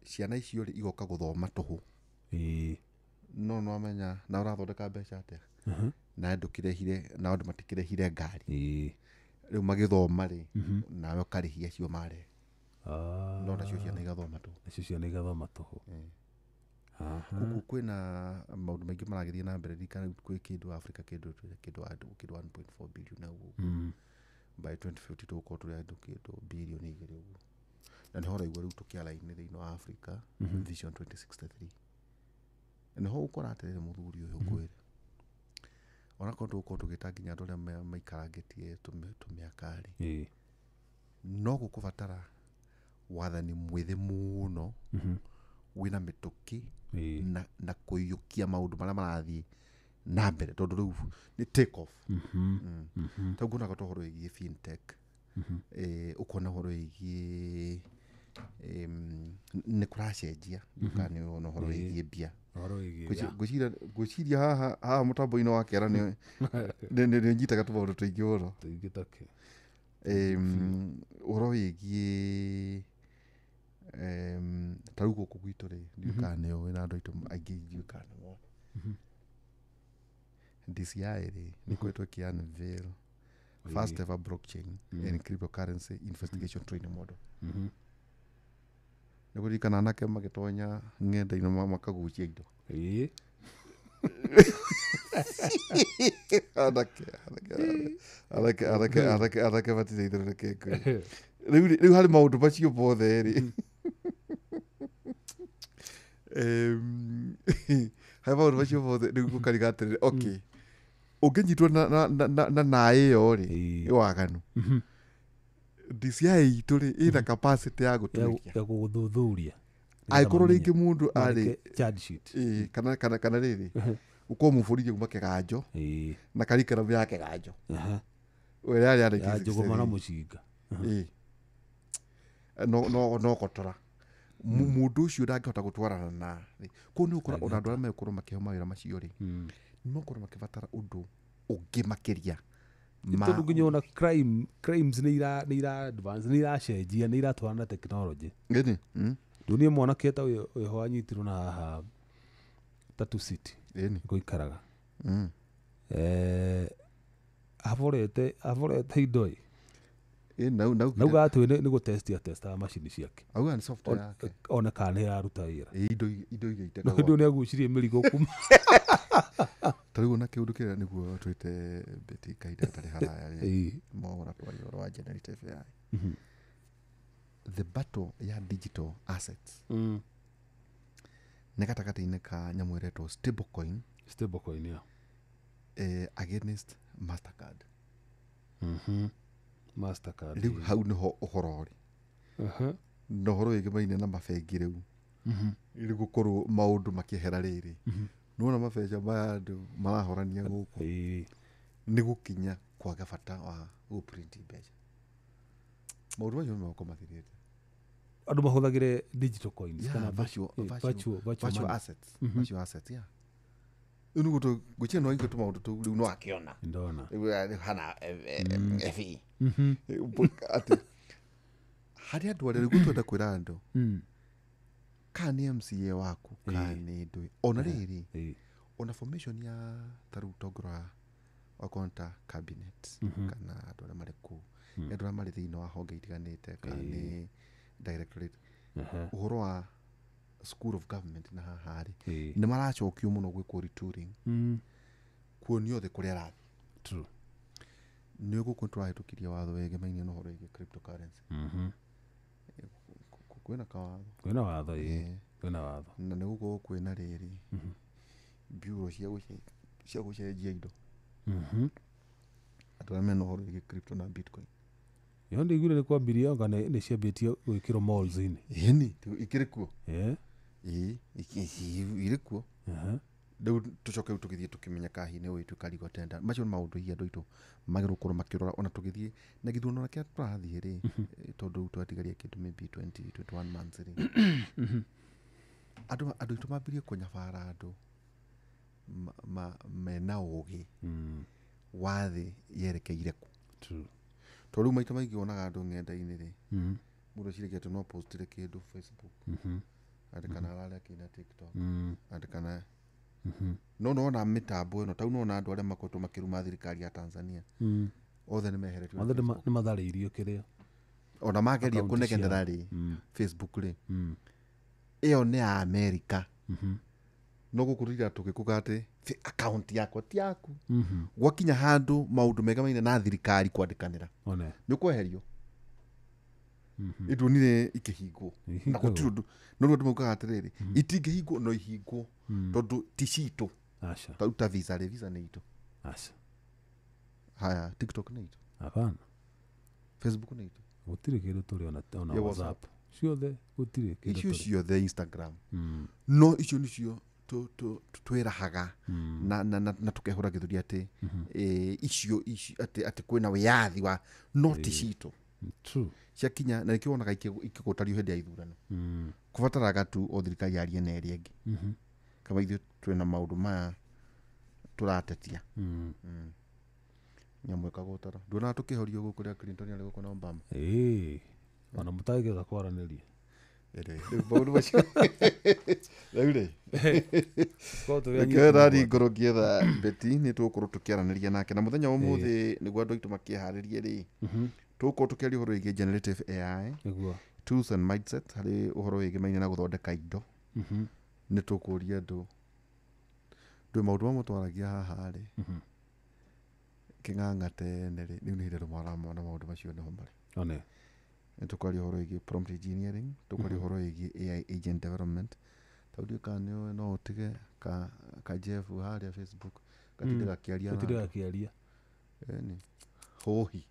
ciana icio rĩ igoka gũthoma tũhũ, no nĩwamenya na ũrathondeka mbeca atĩa, na ndũkĩrehire na andũ matikĩrehire ngari, rĩu magĩthoma rĩ, nawe ũkarĩhia acio mare, no nacio ciana igathoma tũhũ. Nacio ciana igathoma tũhũ. Koguo kwĩna maũndũ maingĩ maragĩthiĩ na mbere. Ririkana rĩu kwĩ kĩndũ Africa, kĩndũ kĩndũ andũ kĩndũ 1.4 billion na ũguo, by 2050 tũgũkorwo tũrĩ andũ kĩndũ 2 billion ũguo, na nĩho ũraigua rĩu tũkĩarainĩ thĩinĩ wa Africa Vision 2063. Nĩho ũkora atĩrĩrĩ, mũthuri ũyũ, ngwĩre, onakorwo tũgũkorwo tũgĩta nginya andũ arĩa maikarangĩtie tũmĩaka rĩ, no gũkũbatara wathani mwĩthĩ mũno wĩna mĩtũkĩ na kũiyũkia maũndũ marĩa marathiĩ na mbere, tondũ rĩu nĩ take off. Ta nguonaga ta ũhoro wĩgiĩ fintech, ũkona ũhoro wĩgiĩ nĩ kũracenjia, kana nĩ ũrona ũhoro wĩgiĩ mbia. Ũhoro wĩgiĩ Ngwĩciria haha mũtambo-inĩ wa kĩara nĩ ũnyitaga tũmaũndũ tũingĩ mũno. Tũingĩ take. Ũhoro wĩgiĩ ta rĩu gũkũ gwitũ rĩ, ndiũĩ kana nĩ ũĩ, na andũ aitũ aingĩ ndiũĩ kana nĩ moĩ, DCI rĩ nĩ ĩkoretwo ĩkĩ unveil first ever blockchain and cryptocurrency investigation training model. Nĩ kũririkana anake magĩtonya ng'enda-inĩ makagucia indo. Anake matirĩ itherũ, reke ngwĩre. Rĩu harĩ maũndũ macio mothe rĩ, harĩ maũndũ macio mothe rĩu gũkariga atĩrĩrĩ, okay, ũngĩnyitwo na naĩ ĩyo rĩ, waganu, DCI itũ rĩ ĩna capacity ya gũtuĩria, ya gũgũthuthuria. Angĩkorwo rĩngĩ mũndũ arĩ Mandĩke charge sheet. Ĩĩ, kana rĩrĩ ũkorwo mũborithi kuma kĩganjo na curriculum ya kĩganjo ũrĩa yarĩ ya Ya njũgũma na 1963. Mũcinga. Ĩĩ. No gotora mũndũ ũcio ndangĩhota gũtwarana na kũu nĩ ũkora ona andũ arĩa megũkorwo makĩheo mawĩra macio rĩ, nĩ megũkorwo makĩbatara ũndũ ũngĩ makĩria Tondũ nginya ona crimes nĩ ira advance, nĩ iracenjia, nĩ iratwarana na technology. Ĩni. Ndunie mwanake ta wĩho anyitirwo na haha Tatu City gũikaraga. Aborete indo ĩ. Ĩni, nau Nauga atĩ nĩ gũtestia testaga macini ciake. Auga nĩ software yake. One kana nĩ ĩraruta wĩra. Ĩ, indo iria No itekagwo. hĩndĩ ĩyo nĩ agucirie mĩrigo kuma. Ta rĩu ona kĩũndũ kĩrĩa nĩguo twĩte Betty kahinda gatarĩ haraya rĩ, mohora twaria ũhoro wa generative AI, the battle ya digital assets nĩ gatagatĩ-inĩ ka nyamũ ĩretwo stable coin Stable coin, yeah. Against Mastercard. Mastercard. Rĩu hau nĩho ũhoro ũrĩ, na ũhoro wĩgemaine na mabengi rĩu rĩu gũkorwo maũndũ makĩehera rĩrĩ, nĩwona mabeca maya andũ marahorania gũkũ, nĩ gũkinya kwaga bata wa gũprint mbeca, maũndũ macio nĩmegũkorwo mathirĩte. Andũ mahũthagĩre digital coins Yeah, kana virtual, virtual virtual money. assets, virtual assets, yeah. Rĩu nĩguo ngwĩciria no hingo tũmaũndũ tũu rĩu no akĩona. Ndona. Rĩu hana FE atĩ harĩ andũ arĩa rĩu twenda kwĩra andũ, kana nĩ MCA waku, kana nĩ ndũĩ, ona rĩrĩ, ona formation ya ta rĩu tongora okorwo nĩ ta cabinet, kana andũ arĩa marĩ kũu, nĩ andũ arĩa marĩ thĩinĩ wa honge itiganĩte, kana nĩ directorate, ũhoro wa school of government na haha rĩ, nĩ maracokio mũno gwĩkwo retooling, kuonio thĩ kũrĩa arathiĩ. True. Nĩ gũkũ tũrahĩtũkirie watho wegemainie na ũhoro wĩgiĩ cryptocurrency. Kwĩna kawatho. Kwĩna watho, ĩĩ. Kwĩna watho. Na nĩ gũkorwo kwĩna rĩrĩ bureau cia gũcenjia indo, andũ arĩa mena ũhoro wĩgiĩ crypto na bitcoin. Yo ndĩiguire nĩ kwambirie anga nĩ ciambĩtie gwĩkĩrwo malls-inĩ. Ĩni ikĩrĩ kuo. Ĩĩ, irĩ kuo. Rĩu tũcoke rĩu tũgĩthiĩ tũkĩmenya kahi nĩ ũgĩtuĩka legal tender. Macio nĩ maũndũ hihi andũ aitũ magĩrĩirwo gũkorwo makĩrora ona tũgĩthiĩ na gĩthurano kĩrĩa tũrathiĩ rĩ, tondũ rĩu twatigaria kĩndũ maybe 20 21 months rĩ, andũ aitũ mambirie kũnyabara andũ. mena ũgĩ wa thĩ yerekeire kũ. True. Tondũ rĩu maita maingĩ wonaga andũ ng'enda-inĩ rĩ, mũndũ eciragia atĩ no postire kĩndũ Facebook, atĩ kana ararĩa kĩna TikTok, atĩ kana no nona mĩtambo ĩno tau nona andũ arĩa makoretwo makĩruma thirikari ya Tanzania othe nĩ meheretio Othe nĩ matharĩirio kĩrĩa ona mageria Akaunti kũnegenera rĩ Facebook rĩ, ĩyo nĩ ya Amerika, no gũkũ tũtira tũgĩkuga atĩ account yakwa ti yaku. Gwakinya handũ maũndũ megamaine na thirikari kwandĩkanĩra one nĩ ũkweherio. Ĩtuonire ikĩhingwo na Ihingagwo. gũtirĩ ũndũ, no rĩu andũ maugaga atĩrĩrĩ, itingĩhingwo no ihingwo tondũ ti citũ. Aca. Ta rĩu ta Visa rĩ, Visa nĩ itũ? Aca. Haya, TikTok nĩ itũ? Hapana. Facebook nĩ itũ? Gũtirĩ kĩndũ tũrĩ ona Ya WhatsApp ciothe gũtirĩ kĩndũ icio tũrĩ. ciothe, Instagram, no icio nĩcio twĩrahaga na tũkehũra gĩthũri atĩ icio atĩ kwĩna wĩyathi wa no ti citũ. True. Ciakinya na nĩkĩo wonaga ikĩgũtario hĩndĩ ya ithurano, kũbataraga tu o thirikari yarie na ĩrĩa ĩngĩ, kaba ithuĩ twĩna maũndũ maya tũratetia. Nyamũ ĩkagũtara, nduonaga tũkĩhorio gũkũ rĩa Clinton arĩ gũkũ na Obama. Ĩĩ, ona mũtangĩhota kwaranĩria. Anyway, rĩu maũndũ macio rĩu rĩ, Korwo tũrĩ reke anyitani rari ngorwo ngĩetha beti nĩ tũgũkorwo tũkĩaranĩria nake na mũthenya wa ũmũthĩ nĩguo andũ aitũ makĩharĩrie rĩ, tũgũkorwo tũkĩaria ũhoro wĩgiĩ generative AI nĩguo tools and mindset harĩ ũhoro wĩgĩmaine na gũthondeka indo. Nĩ tũkũria andũ ndũ maũndũ mamwe twaragia haha rĩ kĩng'ang'a tene rĩ, rĩu nĩ hĩndĩ andũ maramona maũndũ macio nĩho marĩ. One. Nĩ tũkwaria ũhoro wĩgiĩ prompt engineering, tũkwaria ũhoro wĩgiĩ AI agent development, tondũ ndiũĩ kana nĩũĩ no ũtige ka Jeff harĩa Facebook gatinde gakĩaria na gũtirĩ andũ. gakĩaria. Ĩni hũhi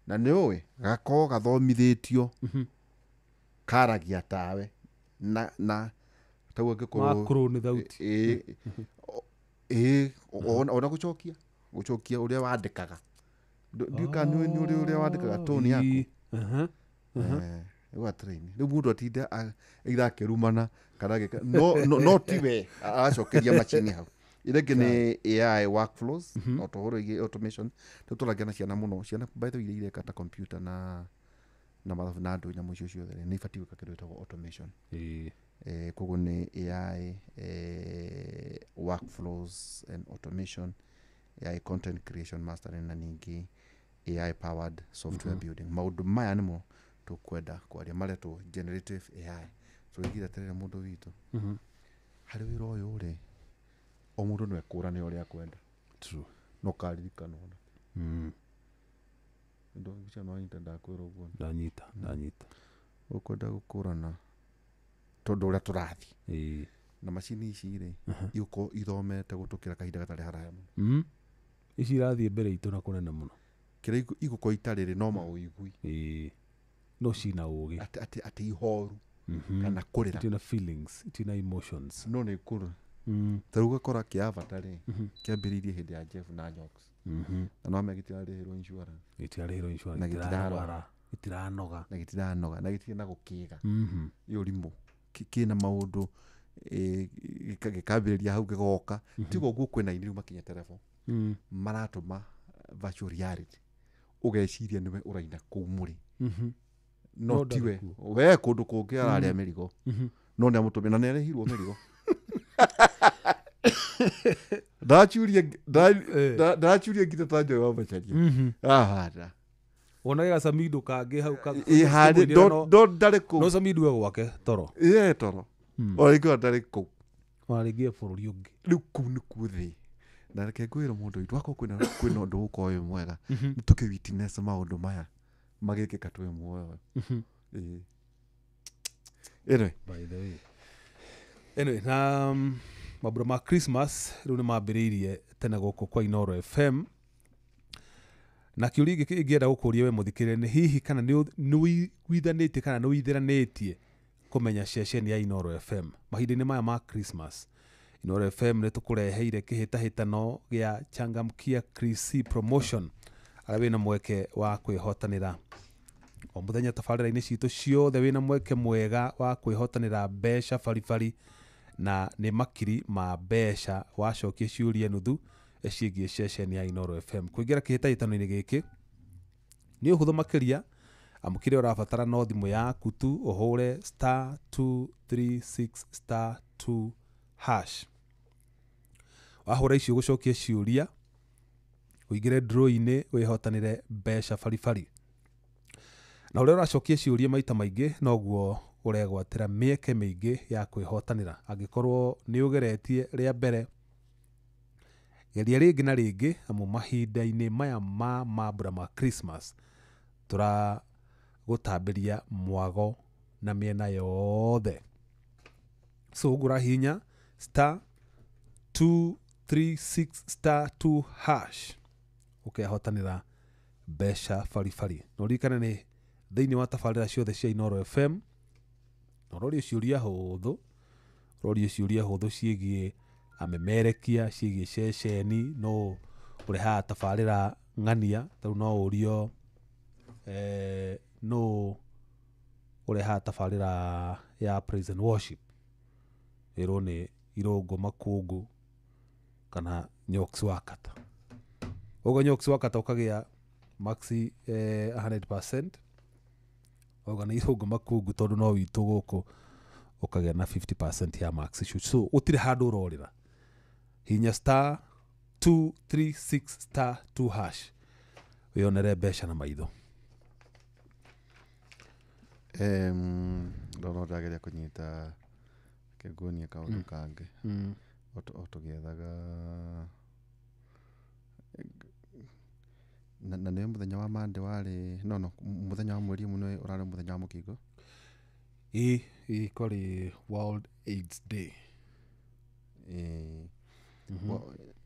na nĩ ũĩ gakorwo gathomithĩtio karagia tawe na tau angĩkorwo Makũrũ nĩ thauti. ĩĩ ĩĩ, ona gũcokia ũrĩa wandĩkaga. Ndiũĩ kana nĩũĩ nĩ ũrĩa wandĩkaga tone yaku. Ĩĩ. Aha. Rĩu atĩrĩini rĩu mũndũ atinda either akĩrumana kana agĩka no tiwe aracokeria macini hau. Ĩrĩa ĩngĩ nĩ AI workflows no tũhoro ĩgiĩ automation. Rĩu tũragia na ciana mũno, ciana by the way iria ireka ta computer na mathabu na andũ nyamũ icio ciothe rĩ, nĩ ibatiĩ gwĩka kĩndũ gĩtagwo automation. Ĩĩ. Koguo nĩ AI workflows and automation, AI content creation mastering, na ningĩ AI powered software building. Maũndũ maya nĩmo tũkwenda kwaria maretwo generative AI. Tũgĩkire atĩrĩrĩ mũndũ witũ harĩ wĩra ũyũ rĩ, o mũndũ no ekũrane ũrĩa akwenda. True. No karirikanwo na nĩwanyita ndakwĩra ũguo. Ndanyita, ndanyita. Ũkwenda gũkũrana tondũ ũrĩa tũrathiĩ Ĩĩ. na macini ici rĩ, igũkorwo ithomete gũtũkĩra kahinda gatarĩ haraya mũno. Ici irathiĩ mbere itũ na kũnene mũno. Kĩrĩa igũkorwo itarĩ rĩ no maũigui. Ĩĩ, no cina ũgĩ. Atĩ ihoru kana kũrĩra. Itina feelings, itina emotions. No nĩ kũrĩ ta rĩu ũgakora kĩa bata rĩ kĩambĩrĩirie hĩndĩ ya Jeff na Nyox na no gĩtirarĩhĩrwo insurance. Gĩtirarĩhĩrwo insurance. Na gĩtirarwara. Gĩtirarwara, gĩtiranoga. Na gĩtiranoga na gĩtirĩ na gũkĩga ĩ ũrimũ. Kĩna maũndũ gĩkambĩrĩria hau gĩgoka tiga ũguo kwĩna aini rĩu makinyĩte level maratũma virtual reality ũgeciria nĩwe ũraina kũu mũrĩ no No tiwe ndarĩ kuo. we kũndũ kũngĩ ararĩa mĩrigo no nĩ amũtũmire na nĩ arĩhirwo mĩrigo. Ndacuria ngita ta Joy wa Macharia ahanda. Wonage gacamindo kangĩ hau ĩ harĩ kĩmũinĩra no ndarĩ kũu. No camindo e gwake toro. Ĩ toro ona rĩngĩ ona ndarĩ kũu. Ona rĩngĩ e bũrũri ũngĩ. Rĩu kũu nĩkuo thĩ na reke ngwĩre mũndũ witũ wakorwo kwĩna ũndũ ũgũkorwo wĩ mwega nĩ tũkĩ witness maũndũ maya magĩkĩka twĩ muoyo. Ĩĩ. Anyway. By the way, anyway, na mambura ma Christmas rĩu nĩ mambĩrĩirie tene gũkũ kwa Inoro FM, na kĩũria gĩkĩ ingĩenda gũkũria we mũthikĩrĩria nĩ hihi kana nĩ ũiguithanĩtie kana nĩ ũithĩranĩtie kũmenya ceceni ya Inoro FM mahinda-inĩ maya ma Christmas. Inoro FM nĩ tũkũreheire kĩhĩtahĩtano gĩa Changamkia Chrissy promotion arĩa wĩna mweke wa kwĩhotanĩra o mũthenya tabarĩra-inĩ citũ ciothe, wĩna mweke mwega wa kwĩhotanĩra mbeca baribari Na nĩ makiri ma mbeca wacokia ciũria nuthu ciĩgiĩ ceceni ya Inooro FM. Kũingĩra kĩhĩtahĩtano-inĩ gĩkĩ nĩ ũhũthũ makĩria, amu kĩrĩa ũrabatara no thimũ yaku tu, ũhũre star 236 star 2 hash. Wahũra icio gũcokia ciũria, ũingĩre draw-inĩ wĩhotanĩre mbeca baribari. Na ũrĩa ũracokia ciũria maita maingĩ noguo ũregwatĩra mĩeke mĩingĩ ya kwĩhotanĩra. Angĩkorwo nĩ ũgeretie rĩa mbere, geria rĩngĩ na rĩngĩ, amu mahinda-inĩ maya ma mambura ma Christmas tũragũtambĩria mwago na mĩena yothe. So ũguo ũrahihinya star 236 star 2 hash ũkehotanĩra mbeca baribari. Na ũririkane nĩ thĩinĩ wa tabarĩra ciothe cia Inooro FM, na ũrorio ciũria hũthũ, ũrorio ciũria hũthũ ciĩgiĩ amemerekia, ciĩgiĩ ceceni, no ũrehaga tabarĩra ng'ania, tarĩu no ũrio no ũrehaga tabarĩra ya praise and worship, ĩrwo nĩ Irũngũ Makungu kana Nyox Wakata. Ũguo Nyox Wakata ũkagĩa maxi 100%, ũguo nĩ Irũngũ Makungu tondũ no witũ gũkũ ũkagĩa na 50% ya max icio. So gũtirĩ handũ ũrorĩra. Hinya star 236 star 2 hash wĩyonere mbeca na maitho. Ndona ndageria kũnyita kĩnguonia kaũndũ kangĩ o tũgĩethaga na nĩyo mũthenya wa Monday warĩ no mũthenya wa mweri mũno ũrarĩ mũthenya wa mũkingo. Ĩ kwarĩ World AIDS Day.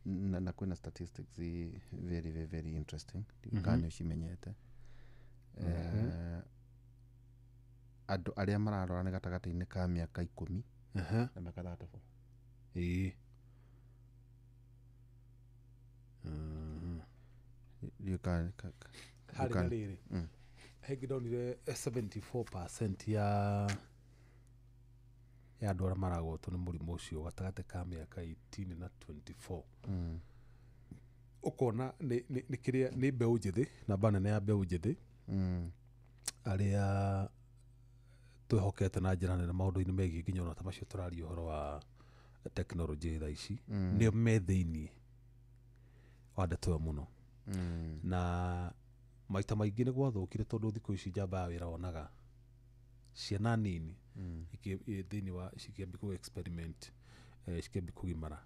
Na kwĩna statistics very very very interesting kana nĩ ũcimenyete. Andũ arĩa mararora nĩ gatagatĩ-inĩ ka mĩaka 10 na mĩaka 34. Ĩ harĩ na rĩrĩ hengĩ ndonire 74% ya andũ arĩa maragwatwo nĩ mũrimũ ũcio gatagatĩ ka mĩaka 18 na 24. Ũkona nĩ kĩrĩa nĩ mbeũ njĩthĩ, namba nene ya mbeũ njĩthĩ arĩa twĩhokete na njĩra nene maũndũ-inĩ megiĩ nginya ona ta macio tũraria ũhoro wa tekinoronjĩ thaa ici, nĩo me thĩiniĩ wa ndeto ĩyo mũno. Na maita maingĩ nĩ gwathũkire tondũ thikũ ici njamba ya wĩra wonaga ciana nini thĩinĩ wa cikĩambia kũ experiment, cikĩambia kũgimara,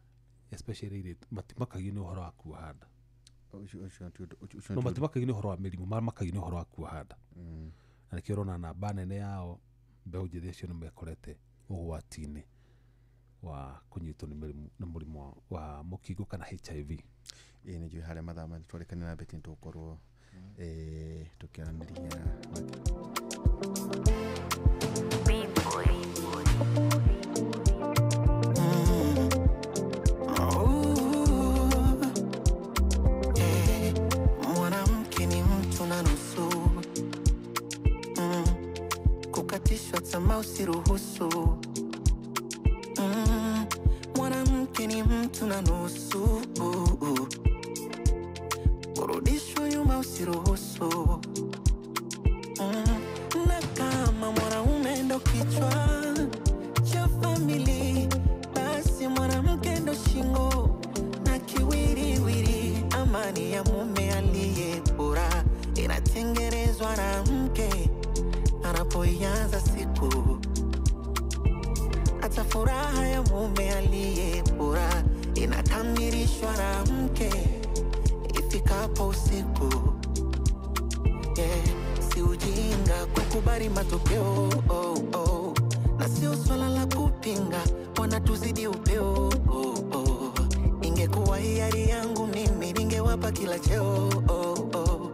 especially airĩtu matimakagio nĩ ũhoro wa kuoha nda. No matimakagio nĩ ũhoro wa mĩrimũ, mamakagio nĩ ũhoro wa kuoha nda. Na nĩkĩo ũrona namba nene yao mbeũ njĩthĩ acio nĩ mekorete ũgwati-inĩ wa kũnyitwo nĩ mũrimũ wa mũkingo kana HIV. Ĩ nĩ njũĩ harĩa mathaa ma twarĩkanĩra na Betty nĩtũgũkorwo tũkĩaranĩria. Mwanamke ni mtu na nusu, kukatishwa tamaa usiruhusu. Mwanamke ni mtu na nusu, kurudishwa nyuma usiruhusu. Na kama mwanaume ndo kichwa cha family, basi mwanamke ndo shingo na kiwiriwiri. Amani ya mume aliye bora inatengenezwa na mke anapoianza siku. Hata furaha ya mume aliye bora inakamilishwa na mke ifikapo usiku. Si ujinga kukubali matokeo, oh, oh. Na sio swala la kupinga, wanatuzidi upeo, oh, oh. Ingekuwa hiari yangu mimi ningewapa kila cheo, oh, oh.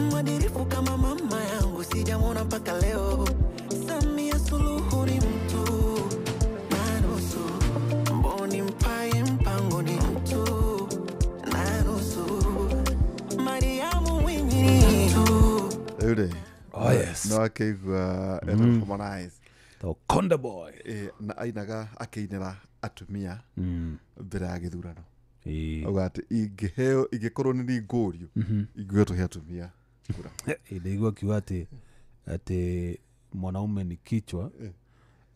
Mwadilifu kama mama yangu sijamwona mpaka leo. Samia Suluhu ni mtu na nusu, Mboni Mpaye Mpango ni mtu na nusu, Mariamu Mwinyi ni mtu. Rĩu rĩ, Oh, yes. no akĩigua etagwo Harmonize. To Konde Boy. Na ainaga akĩinĩra atumia mbere ya gĩthurano. Ĩĩ. Auga atĩ ingĩheo, ingĩkorwo nĩ niĩ ngũrio, ingiuga tũhe atumia kura. Ndaigua akiuga atĩ mwanaume ni kichwa,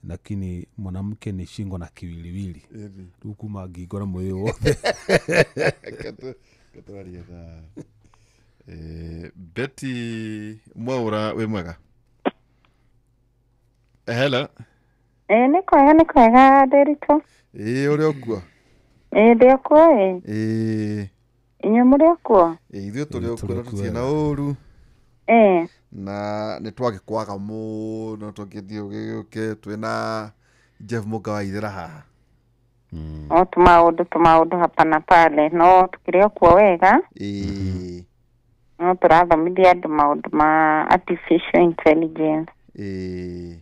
lakini mwanamke ni shingo na kiwiliwili. Ĩni. Rĩu kuma ngingo na mwĩrĩ wothe. Twarie na Betty Mwaura, wĩ mwega? Hello. Ĩĩ, nĩ kwega, nĩ kwega, Ndĩritũ. Ĩĩ, ũrĩ okuo? Ĩĩ, ndĩ okuo ĩ. Ĩĩ. Inyuĩ mũrĩ okuo? Ĩĩ, ithuĩ tũrĩ Ĩĩ, okuo tũrĩ na okuo tũtirĩ na wega. ũru. Ĩĩ. Na nĩ twagĩkwaga mũno tũngĩthiĩ ũgĩũke twĩna Jeff Mũnga wa Ithera haha. O tũmaũndũ tũmaũndũ hapa na pale, no tũkĩrĩ okuo wega. Ĩĩ. No tũrathomithia andũ maũndũ ma artificial intelligence. Ĩĩ.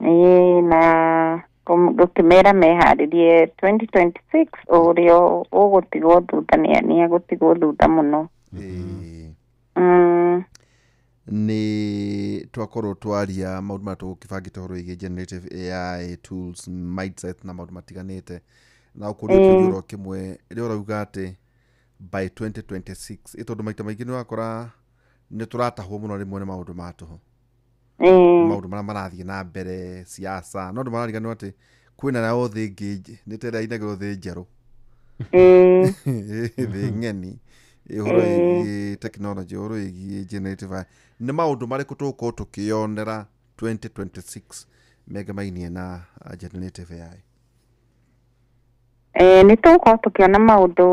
Ĩĩ, na gũkĩmera meharĩrie 2026, ũrĩa ũgũtigwo thutha nĩ egũtigwo thutha mũno. Ĩĩ. Nĩ twakorwo twaria maũndũ marĩa tũgũkĩbangĩte ũhoro wĩgiĩ generative AI tools, mindset na maũndũ matiganĩte, na ũkũria kĩũria oro kĩmwe rĩrĩa ũrauga atĩ by 2026, ĩ tondũ maita maingĩ nĩ ũrakora nĩ tũratahwo mũno rĩmwe nĩ maũndũ ma tũhũ, maũndũ marĩa marathiĩ na mbere siasa, no andũ marariganĩrwo atĩ kwĩna nayo thĩ ĩngĩ, nĩ ta ĩrĩa inagĩrwo thĩ njerũ, thĩ ng'eni, ũhoro wĩgiĩ technology, ũhoro wĩgiĩ generative AI. Nĩ maũndũ marĩkũ tũgũkorwo tũkĩyonera 2026 megemainie na generative AI? Nĩ tũgũkorwo tũkĩona maũndũ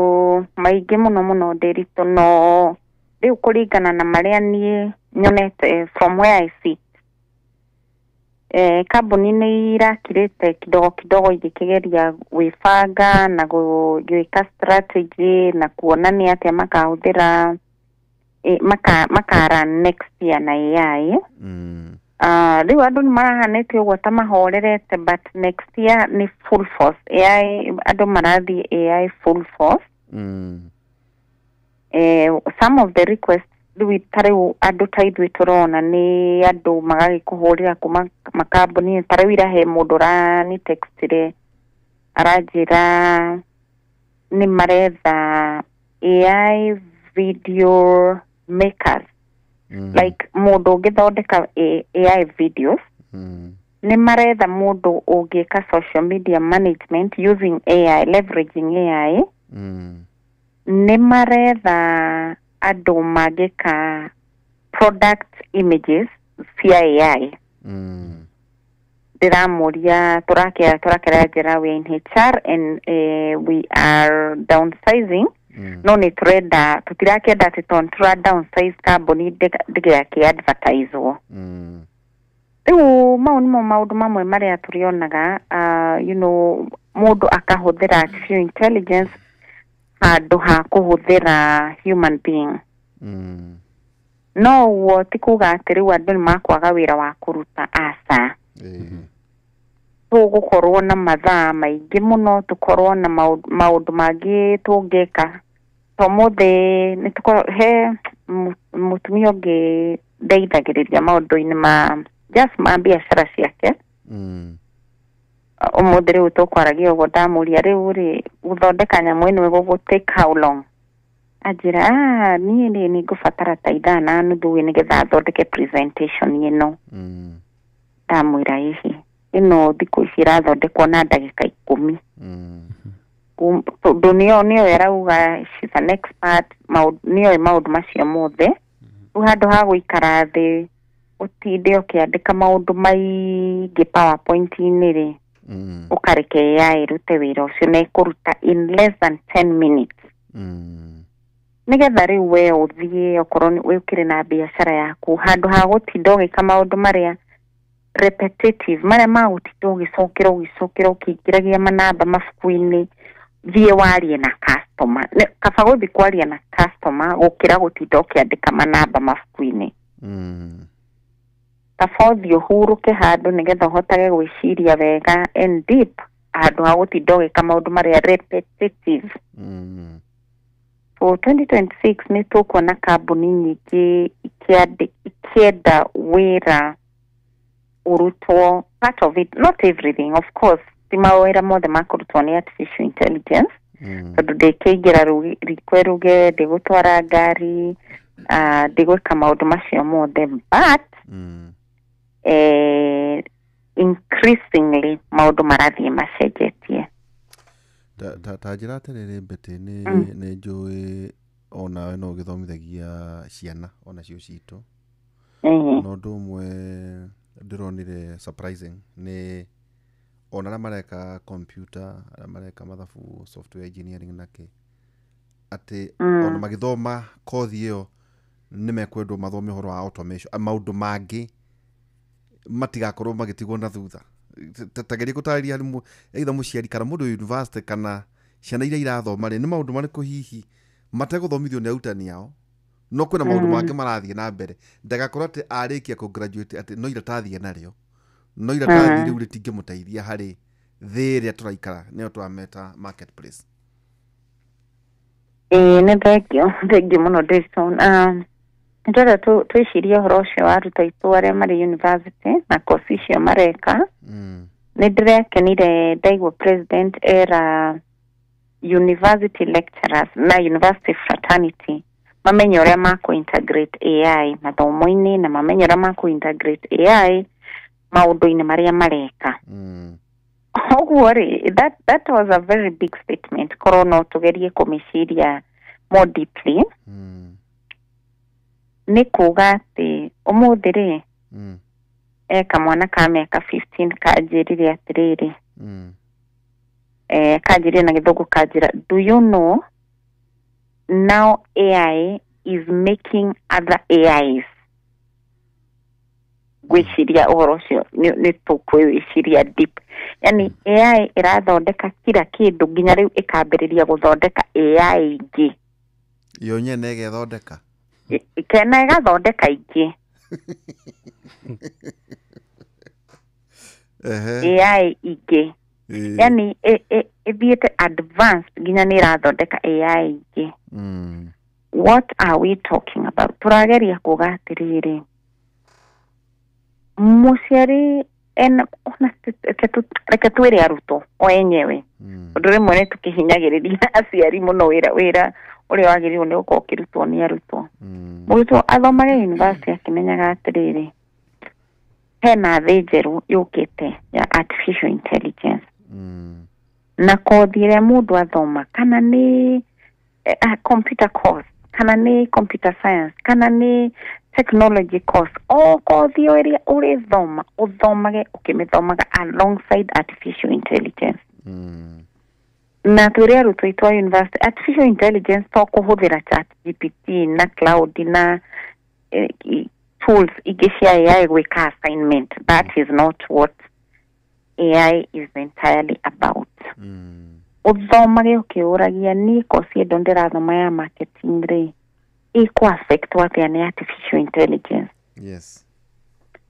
maingĩ mũno mũno, Ndĩritũ, no rĩu kũringana na marĩa niĩ nyonete from where I sit, kambuni nĩ irakirĩte kidogo kidogo igĩkĩgeria gwĩbanga na gwĩka strategy na kuona nĩ atĩa makahũthĩra maka run next year na AI. Rĩu andũ nĩ marahanĩte ũguo ta mahorerete, but next year nĩ full force AI, andũ marathiĩ AI full force. Some of the requests rĩu ta rĩu andũ ta ithuĩ tũrona nĩ andũ magagĩkũhũrĩra kuma makambuni. Ta rĩu ira he mũndũ ũrani textire aranjĩra nĩ maretha AI video makers, like mũndũ ũngĩthondeka AI videos. Nĩ maretha mũndũ ũngĩka social media management using AI, leveraging AI. Nĩ maretha andũ mangĩka product images cia AI. Ndĩramũria tũrakĩra njĩra, we are in HR and we are downsizing, no nĩ tũrenda, tũtirakĩenda atĩ tondũ tũra downsize kambuni ndĩgakĩ advertisewo. Rĩu mau nĩmo maũndũ mamwe marĩa tũrĩonaga, mũndũ akahũthĩra artificial intelligence handũ ha kũhũthĩra human being. No ũguo ti kuga atĩ rĩu andũ nĩ makwaga wĩra wa kũruta, aca. Tũgũkorwo na mathaa maingĩ mũno, tũkorwo na maũndũ mangĩ tũngĩka. Ta ũmũthĩ nĩ tũkorwo he mũtumia ũngĩ ndeithagĩrĩria maũndũ-inĩ ma just ma biacara ciake. Ũmũthĩ rĩu tũkwaragia ũguo, ndamũria, rĩu rĩ, gũthondeka nyamũ ĩno ĩgũgũ take how long? Anjĩra, "Ah, niĩ rĩ, nĩ ngũbatara ta ithaa na nuthu ĩ nĩgetha thondeke presentation ĩno." Ndamwĩra, ĩhĩ, ĩno thikũ ici ĩrathondekwo na ndagĩka 10. Tondũ nĩyo ĩrauga she's an expert, nĩoĩ maũndũ macio mothe. Rĩu handũ ha gũikara thĩ ũtinde ũkĩandĩka maũndũ maingĩ PowerPoint-inĩ rĩ, ũkareke AI ĩrute wĩra ũcio na ĩkũruta in less than 10 minutes, nĩgetha rĩu we ũthiĩ, okorwo ũkĩrĩ na biacara yaku, handũ ha gũtinda ũgĩka maũndũ marĩa repetitive, marĩa ma gũtinda ũgĩcokera ũgĩcokera ũkĩingĩragia manamba mabuku-inĩ, thiĩ warie na customer. Kaba gũthiĩ kwaria na customer gũkĩra gũtinda ũkĩandĩka manamba mabuku-inĩ. Kaba ũthiĩ ũhurũke handũ nĩgetha ũhotage gwĩciria wega and deep, handũ ha gũtinda ũgĩka maũndũ marĩa repetitive. So 2026 nĩ tũkuona kambuni nyingĩ ikĩenda wĩra. Ũrutwo part of it, not everything of course, ti mawĩra mothe makũrutwo nĩ artificial intelligence, tondũ ndĩkĩingĩra riko ĩruge, ndĩgũtwara ngari, ndĩgwĩka maũndũ macio mothe, but increasingly maũndũ marathiĩ macenjetie. Ta njĩra atĩrĩrĩ, Betty, nĩ nĩ njũĩ onawe no ũgĩthomithagia ciana onacio citũ, na ũndũ ũmwe ndĩronire surprising nĩ ona arĩa mareka computer, arĩa mareka mathabu, software engineering na kĩ, atĩ ona magĩthoma kothi ĩyo nĩ mekwendwo mathome ũhoro wa automation, maũndũ mangĩ matigakorwo magĩtigwo na thutha. Ta geria gũtarĩria harĩ either mũciari kana mũndũ wĩ university kana ciana iria irathoma rĩ, nĩ maũndũ marĩkũ hihi mategũthomithio nĩ arutani ao, no kwĩna maũndũ mangĩ marathiĩ na mbere, ndagakorwo atĩ arĩkia kũ graduate atĩ no iratathi enarĩo, no iratathi rĩu rĩtingĩmũteithia harĩ thĩ ĩrĩa tũraikara, nĩyo tũrameta marketplace? Ĩĩ, nĩ thengio, thengio mũno, Dayson. Ndĩrenda twĩcirie ũhoro ũcio wa arutwo aitũ arĩa marĩ university na kosi icio mareka. Nĩ ndĩrekenire ndaigua president era university lecturers na university fraternity mamenye ũrĩa makũ integrate AI mathomo-inĩ na mamenye ũrĩa makũ integrate AI maũndũ-inĩ marĩa mareka. Ũguo rĩ, that was a very big statement, korwo no tũgerie kũmĩciria more deeply. Nĩ kuga atĩ ũmũthĩ rĩ, kamwana ka mĩaka 15 kanjĩrire atĩrĩrĩ, kanjĩrire na Gĩthũngũ, kanjĩra, "Do you know now AI is making other AIs?" Ngwĩciria ũhoro ũcio nĩ tũkwĩwĩciria deep, yani AI ĩrathondeka kila kĩndũ nginya rĩu ĩkambĩrĩria gũthondeka AI ingĩ. Yo nyene ĩgethondeka. Kena ĩgathondeka ingĩ. AI ingĩ. Yani ĩthiĩte advanced nginya nĩ ĩrathondeka AI ingĩ. What are we talking about? Tũrageria kuga atĩrĩrĩ, mũciari ena ona reke twĩre arutwo o enyewe, tondũ rĩmwe nĩ tũkĩhinyagĩrĩria aciari mũno, wĩra ũrĩa wagĩrĩirwo nĩ gũkorwo ũkĩrutwo nĩ arutwo. Mũrutwo athomage university akĩmenyaga atĩrĩrĩ, hena thĩ njerũ yũkĩte ya artificial intelligence, na kothi ĩrĩa mũndũ athoma, kana nĩ computer course, kana nĩ computer science, kana nĩ technology course, o kothi o ĩrĩa ũrĩthoma, ũthomage ũkĩmĩthomaga alongside artificial intelligence. Na twĩre arutwo aitũ a university, artificial intelligence to kũhũthĩra Chat GPT na cloud na tools ingĩ cia AI gwĩka assignment. That is not what AI is entirely about. Ũthomage ũkĩũragia, niĩ kosi ĩndo ndĩrathoma ya marketing rĩ, ĩkũ affect atĩa nĩ artificial intelligence?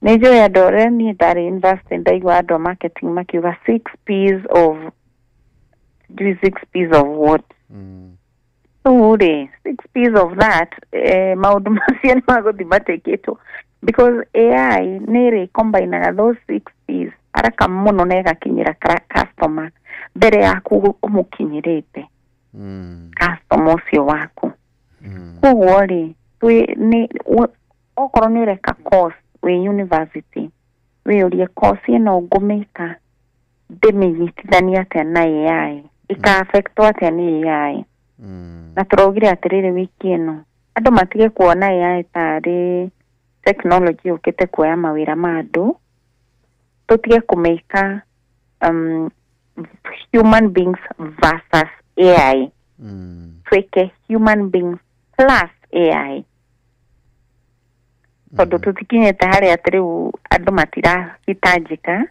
Nĩ njũĩ andũ arĩa, niĩ ndarĩ university ndaigua andũ a marketing makiuga six Ps of, sijui six Ps of what. Rĩu rĩ, six Ps of that, maũndũ macio nĩ magũthiĩ matekĩtwo because AI nĩ ĩrĩ combinaga those six Ps haraka mũno na ĩgakinyĩra customer mbere yaku ũmũkinyĩrĩte, customer ũcio waku. Koguo rĩ, nĩ okorwo nĩ ũreka course wĩ university, wĩyũrie, course ĩno ngũmĩka ndĩmĩnyitithanie atĩa na AI? Ĩka affectwo atĩa nĩ AI? Na tũraugire atĩrĩrĩ, wiki ĩno andũ matige kuona AI tarĩ technology yũkĩte kuoya mawĩra ma andũ. Tũtige kũmĩka human beings versus AI. Twĩke human beings plus AI, tondũ tũtikinyĩte harĩa atĩ rĩu andũ matirahitanjĩka.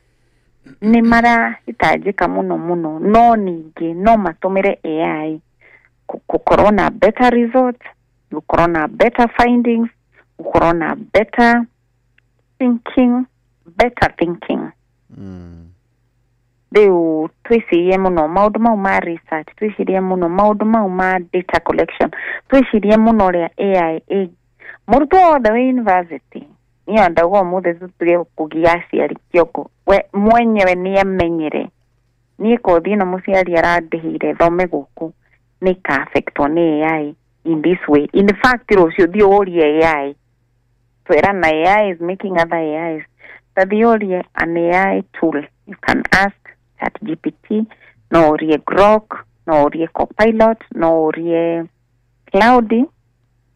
Nĩ marahitanjĩka mũno mũno, no ningĩ no matũmĩre AI gũkorwo na better results, gũkorwo na better findings, gũkorwo na better thinking, better thinking. Rĩu twĩcirie mũno maũndũ mau ma research, twĩcirie mũno maũndũ mau ma data collection, twĩcirie mũno ũrĩa AI mũrutwo wothe wĩ university Niĩ ndauga ũmũthĩ tũtige kũgia aciari kĩongo. We mwenyewe nĩemenyere. Niĩ kothi ĩno mũciari arandĩhĩire thome gũkũ nĩ ĩka-affectwo nĩ AI in this way. In fact rũciũ thiĩ ũrie AI. Twerana AI is making other AIs. Ta thiĩ ũrie an AI tool. You can ask ChatGPT, no ũrie Grok, no ũrie Copilot, no ũrie Claude,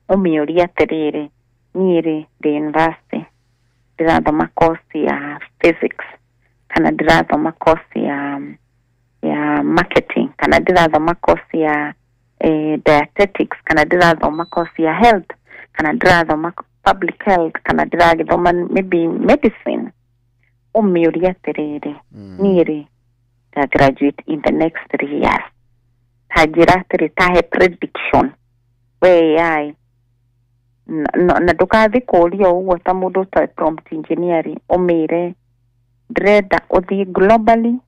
ũmĩũrie atĩrĩrĩ, niĩ rĩ ndĩ university ndĩrathoma course ya physics kana ndĩrathoma course ya marketing kana ndĩrathoma course ya dietetics kana ndĩrathoma course ya health kana ndĩrathoma public health kana ndĩragĩthoma maybe medicine. Ũmĩũrie atĩrĩrĩ, niĩ rĩ nda graduate in the next 3 years, ta njĩra atĩrĩ, tahe prediction we AI. Na ndũkathi kũũria o ũguo ta mũndũ ũtoĩ prompt engineering. Ũmĩre ndĩrenda ũthiĩ globally,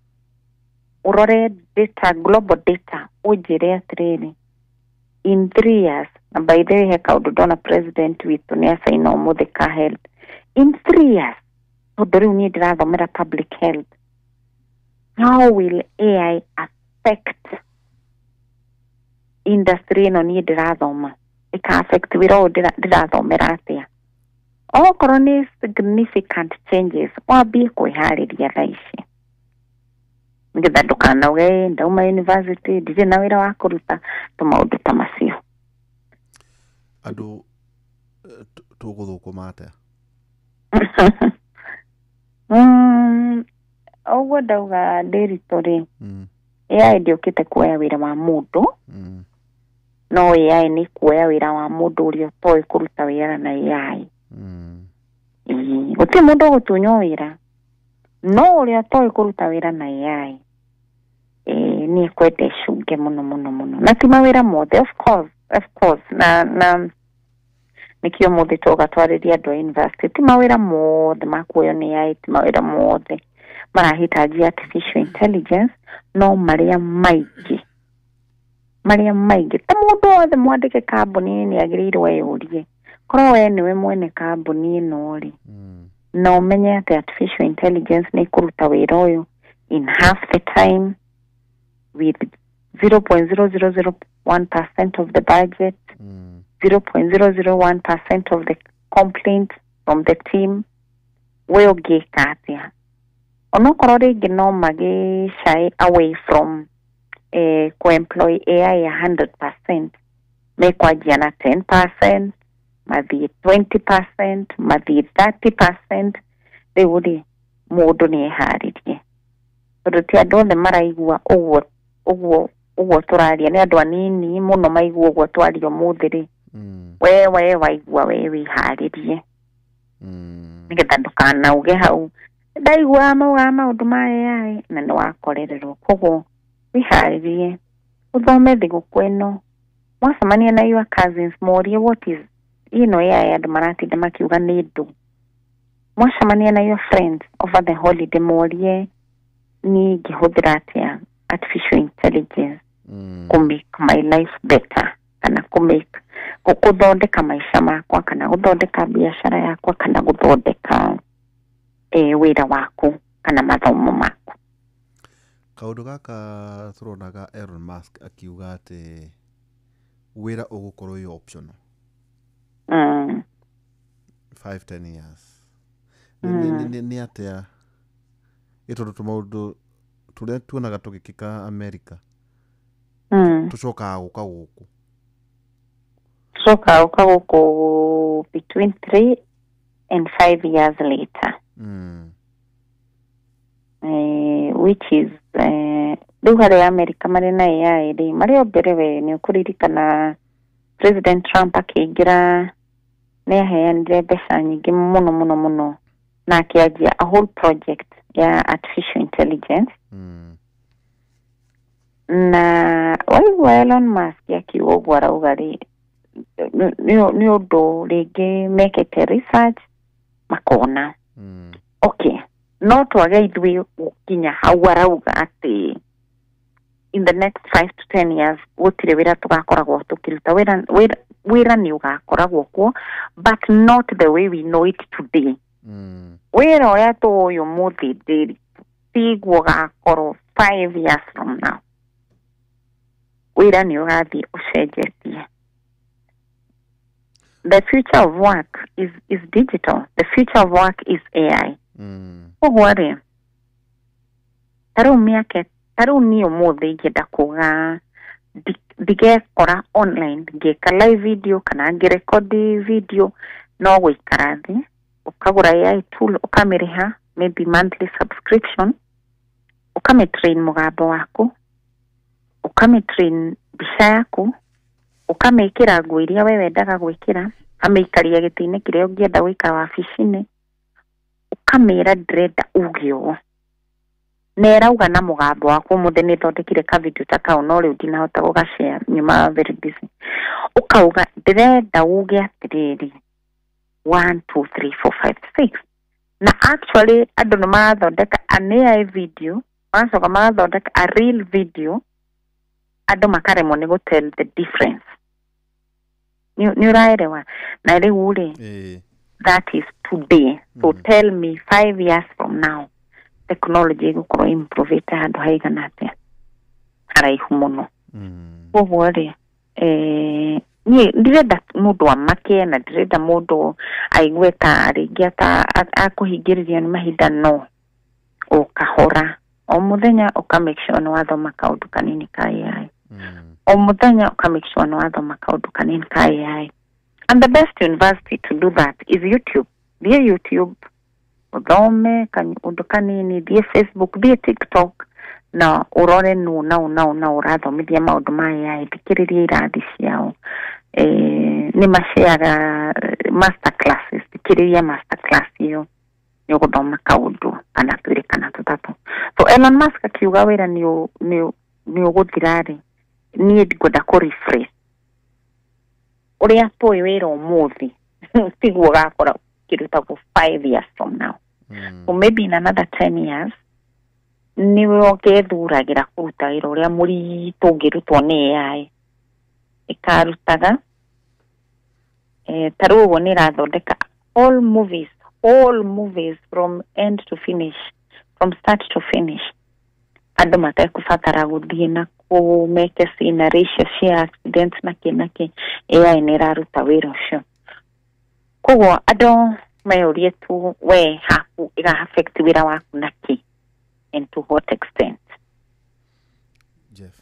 ũrore data, global data, ũnjĩre atĩrĩrĩ, in 3 years. Na by the way, he kaũndũ ndona president witũ nĩ acaina ũmũthĩ ka health in 3 years, tondũ rĩu niĩ ndĩrathomera public health, how will AI affect industry ĩno niĩ ndĩrathoma? Ĩka affect wĩra ũyũ ndĩrathomera atĩa? Okorwo nĩ significant changes, wambie kwĩharĩria thaa ici nĩgetha ndũkanauge, "Ĩ, ndauma university ndirĩ na wĩra wa kũruta," tũmaũndũ ta macio. Andũ tũgũthũkũma atĩa? Ũguo ndauga ndĩritũ rĩ, AI ndĩũkĩte kuoya wĩra wa mũndũ. No AI nĩ kuoya wĩra wa mũndũ ũrĩa ũtoĩ kũruta wĩra na AI. Ĩĩ, gũtirĩ mũndũ ũgũtunywo wĩra, no ũrĩa ũtoĩ kũruta wĩra na AI niĩ kwenda ĩcunge mũno mũno mũno, na ti mawĩra mothe, of course, of course. Na nĩkĩo mũthĩ twoka twarĩria andũ a university. Ti mawĩra mothe makuoywo nĩ AI, ti mawĩra mothe marahitaji artificial intelligence, no marĩa maingĩ, marĩa maingĩ. Ta mũndũ wothe mwandĩke kambuni-inĩ nĩ agĩrĩirwo eyũrie, korwo we nĩwe mwene kambuni ĩno rĩ, na ũmenye atĩ artificial intelligence nĩ ĩkũruta wĩra ũyũ in half the time with 0.0001% of the budget, 0.001% of the complaints from the team, we ũngĩka atĩa? Onokorwo rĩngĩ no magĩ shy away from ku-employ AI 100%, mekwanjia na 10%, mathiĩ 20%, mathiĩ 30%. Rĩu rĩ, mũndũ nĩ eharĩrie, tondũ ti andũ othe maraigua ũguo ũguo ũguo tũraria. Nĩ andũ anini mũno maigua ũguo twaria ũmũthĩ rĩ. We waigua, we wĩharĩrie nĩgetha ndũkanauge hau ndaigua maugaga maũndũ ma AI na nĩ wakorererwo. Koguo wĩharĩrie, ũthome thigũkũ ĩno. Mwacemania na your cousins, morie, "What is ĩno AI andũ maratinda makiuga nĩ ndũ?" Mwacemania na your friends over the holiday, morie, "Niĩ ingĩhũthĩra atĩa artificial intelligence kũ make my life better, kana kũ make gũthondeka maica makwa, kana gũthondeka biacara yakwa, kana gũthondeka wĩra waku kana mathomo maku?" Kaũndũ gaka tũronaga Elon Musk akiuga atĩ wĩra ũgũkorwo wĩ optional 5 10 years. Nĩ atĩa ĩ tondũ tũmaũndũ tũrĩa tuonaga tũgĩkĩka America tũcokaga gũka gũkũ? Coka ũka gũkũ between 3 and 5 years later. Which is rĩu harĩa America marĩ na AI rĩ, marĩ o mbere. We nĩ ũkũririkana President Trump akĩingĩra nĩ aheanire mbeca nyingĩ mũno mũno mũno na akĩanjia a whole project ya artificial intelligence. Na waigua Elon Musk akiuga ũguo arauga rĩ, nĩ ũndũ rĩngĩ mekĩte research makona. Okay, no twage ithuĩ gũkinya hau arauga atĩ in the next 5 to 10 years gũtirĩ wĩra tũgakoragwo tũkĩruta wĩra. Wĩra Wĩra nĩ ũgakoragwo kuo, but not the way we know it today. Wĩra ũrĩa tũĩ ũmũthĩ ndĩri tiguo ũgakorwo 5 years from now. Wĩra nĩ ũrathiĩ ũcenjetie. The future of work is digital. The future of work is AI. Koguo rĩ, ta rĩu mĩaka ta rĩu niĩ ũmũthĩ ingĩenda kuga ndigekora online ngĩka live video kana ngĩrekodi video, no gũikara thĩ ũkagũra AI tool, ũkamĩrĩha maybe monthly subscription, ũkamĩtrain mũgambo waku, ũkamĩtrain mbica yaku, ũkamĩkĩra nguo iria we wendaga gwĩkĩra, ũkamĩikaria gĩtĩ-inĩ kĩrĩa ũngĩenda gũikara wabici-inĩ, ũkamĩra ndĩrenda uge ũũ, na ĩrauga na mũgambo waku. Ũmũthĩ nĩ thondekire ka video ta kau, no rĩu ndinahota gũgashare, nyuma very busy. Ũkauga ndĩrenda uge atĩrĩrĩ, 1 2 3 4 5 6, na actually andũ nĩ marathondeka an AI video, magacoka magathondeka a real video, andũ makaremwo nĩ gũ tell the difference. Nĩ ũraelewa? Na rĩu rĩ, that is today. So tell me, 5 years from now technology ĩgũkorwo improvete handũ haigana atĩa? Haraihu mũno. Koguo rĩ, niĩ ndirenda mũndũ amake na ndirenda mũndũ aigue ta rĩngĩ ata akũhingĩrĩrio nĩ mahinda. No o kahora, o mũthenya ũka make sure nĩ wathoma kaũndũ kanini ka AI. O mũthenya ũka make sure nĩ wathoma kaũndũ kanini ka AI, and the best university to do that is YouTube. Thiĩ YouTube ũthome ũndũ kanini, thiĩ Facebook, thiĩ TikTok na ũrore nũ na ũ na ũ na ũrathomithia maũndũ ma AI, thikĩrĩria irathi ciao. Nĩ maceaga master classes, thikĩrĩria master class ĩyo, nĩ ũgũthoma kaũndũ kana twĩrĩ kana tũtatũ. So Elon Musk akiuga wĩra nĩ ũgũthira rĩ, niĩ ngwenda kũ rephrase: ũrĩa tũĩ wĩra ũmũthĩ tiguo ũgakora ũkĩrutagwo 5 years from now. So maybe in another 10 years nĩwe ũngethuragĩra kũruta wĩra ũrĩa mũritũ ũngĩrutwo nĩ AI ĩkarutaga. Ta rĩu ũguo nĩ ĩrathondeka all movies, all movies from end to finish, from start to finish, andũ matekũbatara gũthiĩ na kũu meke scenery icio cia accident na kĩ na kĩ. AI nĩ ĩraruta wĩra ũcio. Koguo andũ meyũrie tu, we haku ĩga affect wĩra waku na kĩ and to what extent? Jeff.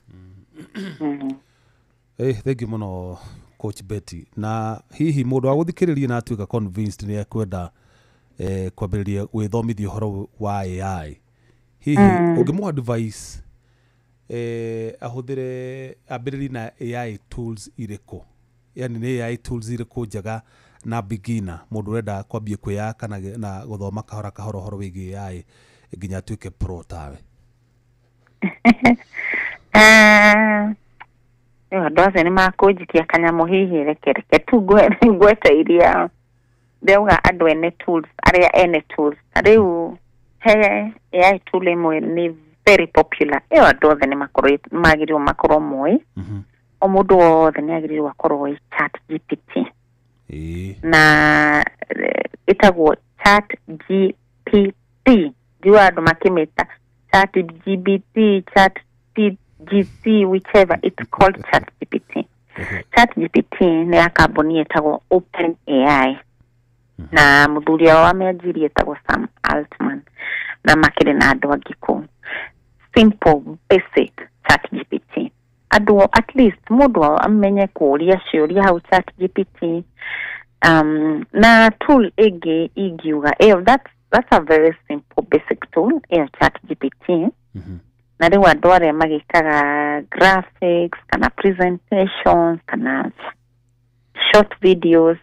Thank you mũno, Coach Betty. Na hihi mũndũ wa gũthikĩrĩria na atuĩka convinced nĩ ekwenda kwambĩrĩria gwĩthomithia ũhoro wa AI, hihi ũngĩmũ advice ahũthĩre ambĩrĩrie na AI tools irĩkũ? Yani nĩ AI tools irĩkũ njega na beginner, mũndũ ũrenda kwambia kwĩyaka na gũthoma kahora kahora ũhoro wĩgiĩ AI nginya atuĩke pro tawe? Rĩu andũ acio nĩ makũnjikia kanyamũ. Hihi reke tu ngwete iria ndĩrauga andũ ene tools, arĩa ene tools. Ta rĩu he AI tool ĩmwe nĩ very popular, ĩyo andũ othe nĩ makorwo magĩrĩirwo makorwo moĩ. O mũndũ wothe nĩ agĩrĩirwo akorwo ĩ Chat GPT. Na ĩtagwo Chat GPT. Ndiũĩ andũ makĩmĩta Chat GBT, Chat TGT, whichever, it's called Chat GPT. Chat GPT nĩ ya kambuni ĩtagwo Open AI, na mũthuri wao wamĩanjirie ĩtagwo Sam Altman, na makĩrĩ na andũ angĩ kũu. Simple basic Chat GPT, andũ at least mũndũ amenye kũũria ciũria hau Chat GPT. Na tool ĩngĩ ingiuga ĩyo, that's a very simple basic tool ĩyo Chat GPT. Na rĩu andũ arĩa magĩkaga graphics kana presentations kana short videos,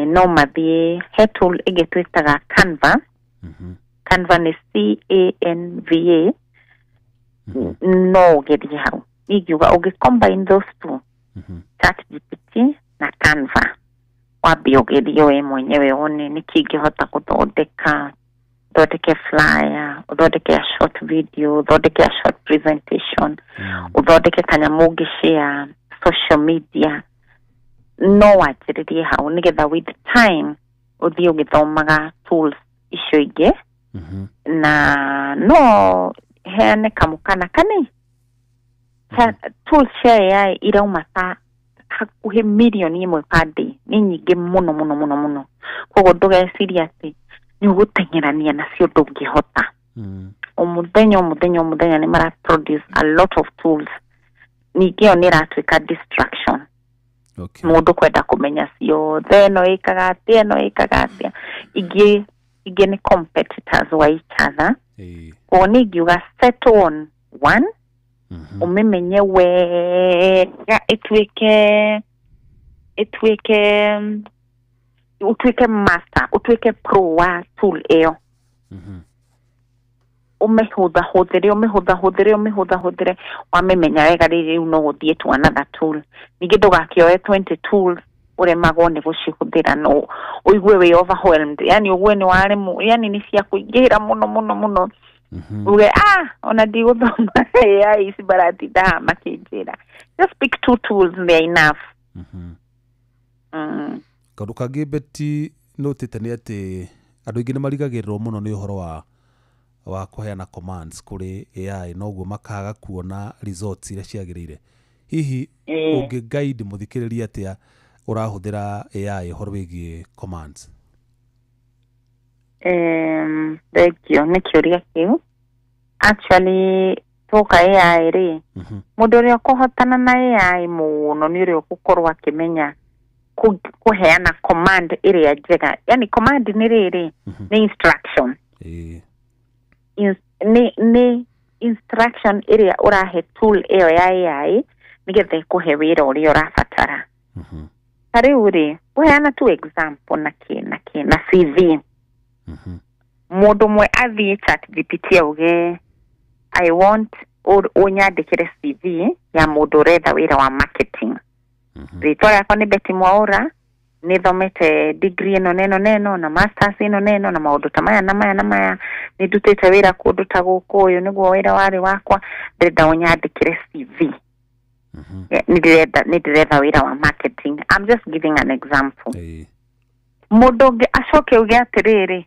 no mathiĩ he tool ĩngĩ twĩtaga Canva. Canva nĩ Canva. No ũgerie hau. Ingiuga ũngĩ combine those two, Chat GPT na Canva, wambie ũgerie we mwenyewe wone nĩkĩ ingĩhota gũthondeka. Ũthondeke flyer, ũthondeke a short video, ũthondeke a short presentation, ũthondeke kanyamũ ũngĩshare social media. No wanjĩrĩrie hau nĩgetha with time ũthiĩ ũgĩthomaga tools icio ingĩ. Na no heane kamũkana kani tools cia AI irauma ta hakuhĩ mirioni 1 per day, nĩ nyingĩ mũno mũno mũno mũno. Koguo ndũgecirie atĩ nĩ ũgũteng'erania nacio, ndũngĩhota. O mũthenya o mũthenya o mũthenya nĩ mara produce a lot of tools. Ningĩ ĩyo nĩ ĩratuĩka distraction. Mũndũ kwenda kũmenya ciothe, ĩno ĩkaga atĩa, ĩno ĩkaga atĩa, ingĩ ingĩ nĩ competitors wa each other. Koguo nĩ ingiuga settle on one, ũmĩmenye wega, ĩtuĩke ũtuĩke master, ũtuĩke pro wa tool ĩyo. Ũmĩhũthahũthĩre, ũmĩhũthahũthĩre, ũmĩhũthahũthĩre. Wamĩmenya wega rĩrĩ, rĩu no ũthiĩ to another tool. Ningĩ ndũgakĩoe 20 tools ũremagwo nĩ gũcihũthĩra, no ũigue wĩ overwhelmed, yani ũgue nĩ waremwo, yani nĩ cia kũingĩhĩra mũno mũno mũno, uge, "Ah, ona ndigũthoma AI ici maratinda haha makĩnjĩra." Just pick two tools, they are enough. Kaũndũ kangĩ Beti nũtĩte nĩ atĩ andũ aingĩ nĩ marigagĩrĩrwo mũno nĩ ũhoro wa kũheana commands kũrĩ AI, noguo makaga kuona results iria ciagĩrĩire. Hihi ũngĩ guide mũthikĩrĩria atĩa ũrahũthĩra AI ũhoro wĩgiĩ commands? Thengio nĩ kĩũria kĩu. Actually, tũka AI rĩ, mũndũ ũrĩa ũkũhotana na AI mũno nĩ ũrĩa ũgũkorwo akĩmenya kũheana command ĩrĩa njega. Yani command nĩ rĩrĩ, nĩ instruction. Nĩ instruction ĩrĩa ũrahe tool ĩyo ya AI nĩgetha ĩkũhe wĩra ũrĩa ũrabatara. Ta rĩu rĩ, kũheana tu example na kĩ na kĩ na CV. Mũndũ ũmwe athiĩ ChatGPT auge, "I want ũnyandĩkĩre CV ya mũndũ ũretha wĩra wa marketing. Rĩtwa rĩakwa nĩ Betty Mwaura, nĩ thomete degree ĩno na ĩno na ĩno na masters ĩno na ĩno na maũndũ ta maya na maya na maya, nĩ ndutĩte wĩra kũndũ ta gũkũ, ũyũ nĩguo wĩra warĩ wakwa, ndĩrenda ũnyandĩkĩre CV. Nĩ ndĩretha wĩra wa marketing." I'm just giving an example. Mũndũ ũngĩ acoke auge atĩrĩrĩ,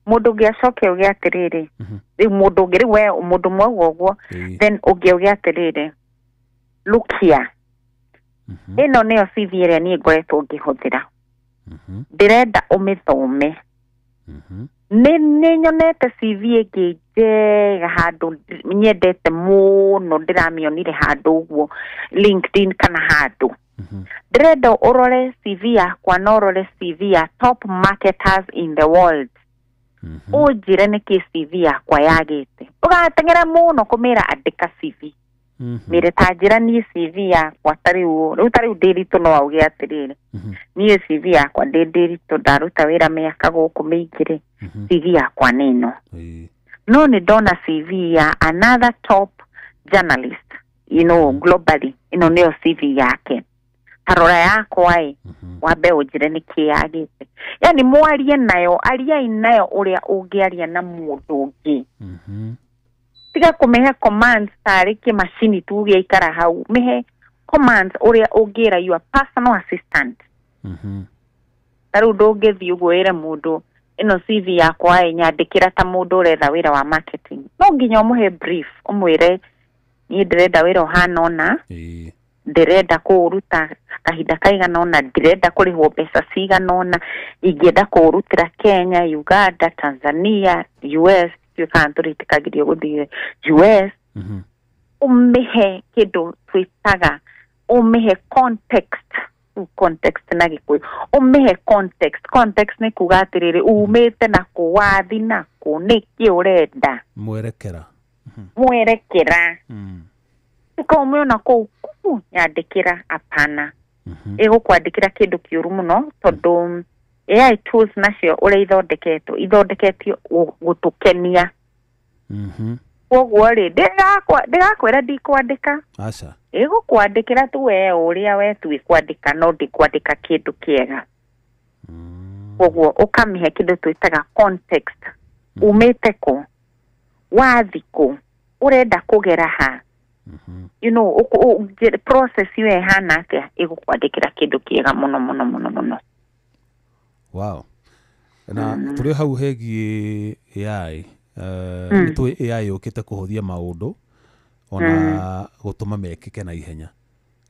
mũndũ ũngĩ acoke auge atĩrĩrĩ, rĩu mũndũ ũngĩ, rĩu we mũndũ ũmwe auga ũguo, then ũngĩ auge atĩrĩrĩ, "Look here, ĩno nĩyo CV ĩrĩa niĩ ngoretwo ngĩhũthĩra, ndĩrenda ũmĩthome. Nĩ nyonete CV ĩngĩ njega handũ nyendete mũno, ndĩramĩonire handũ ũguo LinkedIn kana handũ. Ndĩrenda ũrore CV yakwa na ũrore CV ya top marketers in the world, ũnjĩre nĩkĩ CV yakwa yagĩte." Ũgateng'era mũno kũmĩra andĩka CV. Mĩre ta njĩra niĩ CV yakwa ta rĩu Ndĩritũ no auge atĩrĩrĩ, "Niĩ CV yakwa ndĩ Ndĩritũ, ndaruta wĩra mĩaka gũkũ mĩingĩ rĩ, CV yakwa nĩ ĩno. No nĩ ndona CV ya another top journalist globally, ĩno nĩyo CV yake, tarora yakwa ĩ, wambe ũnjĩre nĩkĩ yagĩte." Yani mwarie nayo, ariai nayo ũrĩa ũngĩaria na mũndũ ũngĩ. Tiga kũmĩhe commands tarĩ kĩmacini tu gĩaikara hau. Mĩhe commands ũrĩa ũngĩra your personal assistant. Ta rĩu ndũngĩthiĩ ũguo wĩre mũndũ, "Ĩno CV yakwa ĩ, nyandĩkĩra ta mũndũ ũretha wĩra wa marketing." No nginya ũmũhe brief, ũmwĩre, "Niĩ ndĩrenda wĩra ũhana ũna, ndĩrenda kũũruta kahinda kaigana ũna, ndĩrenda kũrĩhwo mbeca cigana ũna, ingĩenda kũũrutĩra Kenya, Uganda, Tanzania, US, ndiũĩ kana tũrĩtĩkagĩrio gũthiĩ US." Ũmĩhe kĩndũ twĩtaga, ũmĩhe context. Rĩu context na Gĩkũyũ, ũmĩhe context. Context nĩ kuga atĩrĩrĩ, umĩte na kũ, wathi na kũ, nĩkĩ ũrenda. Mwerekera. Mwerekera. Ũkaume ona kũu kuu, "Nyandĩkĩra," apana, ĩgũkwandĩkĩra kĩndũ kĩũru mũno, tondũ AI tools nacio ũrĩa ithondeketwo, ithondeketio gũtũkenia. Koguo rĩ, ndĩgakwĩra ndikwandĩka. Aca. Ĩgũkwandĩkĩra tu we ũrĩa we tu ĩkwandĩka, no ndĩkwandĩka kĩndũ kĩega. Koguo ũkamĩhe kĩndũ twĩtaga context: umĩte kũ, wathi kũ, ũrenda kũgera ha. You know, process ĩyo ĩhana atĩa ĩgũkwandĩkĩra kĩndũ kĩega mũno mũno mũno mũno. Wow. Na tũrĩ hau hegiĩ AI, nĩ tũĩ AI yũkĩte kũhũthia maũndũ ona gũtũma mekĩke na ihenya.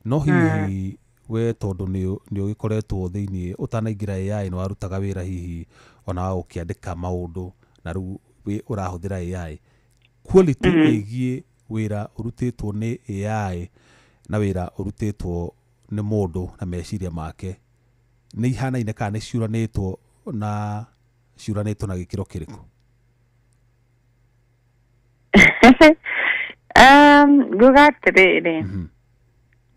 No hihi we tondũ nĩ ũgĩkoretwo thĩinĩ ũtanaingĩra AI nĩ warutaga wĩra hihi ona ũkĩandĩka maũndũ na rĩu ũrahũthĩra AI, quality ĩgiĩ wĩra ũrutĩtwo nĩ AI na wĩra ũrutĩtwo nĩ mũndũ na meciria make nĩ ihanaine kana nĩ ciũranĩtwo na ciũranĩtwo na gĩkĩro kĩrĩkũ? Nguga atĩrĩrĩ,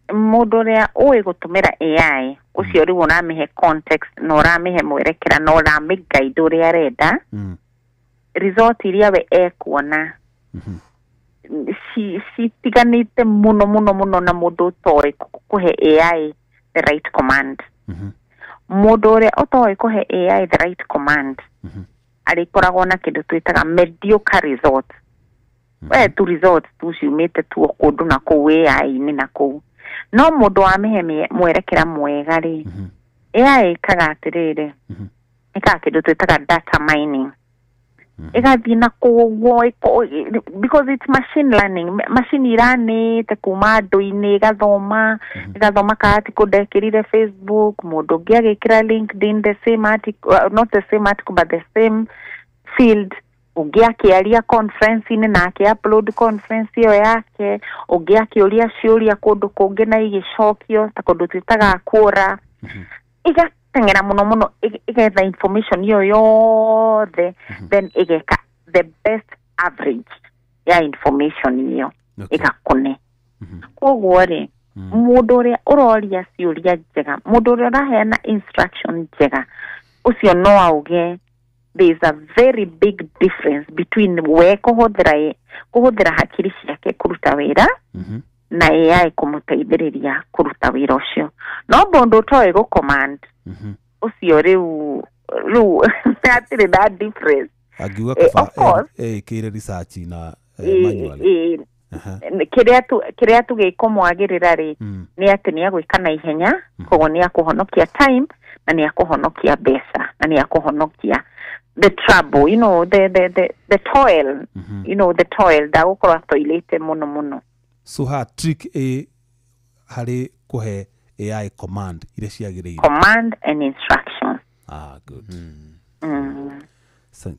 mũndũ ũrĩa ũĩ gũtũmĩra AI ũcio rĩu ũramĩhe context na ũramĩhe mwerekera na ũramĩguide ũrĩa arenda, result iria we ekuona citiganĩte mũno mũno mũno na mũndũ ũtoĩ kũhe AI the right command. Mũndũ ũrĩa ũtoĩ kũhe AI the right command arĩkoragwo na kĩndũ twĩtaga mediocre result. We tu result tu ciumĩte tu kũndũ na kũu AI-inĩ na kũu. No mũndũ wamĩhe mwerekera mwega rĩ, AI ĩkaga atĩrĩrĩ, ĩkaga kĩndũ twĩtaga data mining. Ĩgathiĩ na kũu because it's machine learning. Machine iranĩte kuma andũ-inĩ, ĩgathoma ka article ndekĩrire Facebook, mũndũ ũngĩ agĩkĩra LinkedIn the same article, not the same article but the same field, ũngĩ akĩaria conference-inĩ na akĩ-upload conference ĩyo yake, ũngĩ akĩũria ciũria kũndũ kũngĩ na igĩcokio ta kũndũ twĩtaga Quora. Igateng'era mũno mũno ĩgetha information ĩyo yothe, then ĩgeka the best average ya information ĩyo ĩgakũne. Koguo rĩ, mũndũ ũrĩa ũroria ciũria njega, mũndũ ũrĩa ũraheana instruction njega, ũcio no auge there is a very big difference between we kũhũthĩra hakiri ciake kũruta wĩra na AI kũmũteithĩrĩria kũruta wĩra ũcio. No mũndũ ũtoĩ gũ-command ũcio rĩu hatirĩ na difference. Angiuga kaba ĩkĩire research na manually. Kĩrĩa tũgĩkũmwagĩrĩra rĩ nĩ atĩ nĩ agwĩka na ihenya, koguo nĩ akũhonokia time na nĩ akũhonokia mbeca na nĩ akũhonokia the trouble, you know, the toil, you know, the toil ndagũkorwo atoilĩte mũno mũno. So ha trick ĩ harĩ kũhe AI command iria ciagĩrĩire. Command and instruction. Ah, good.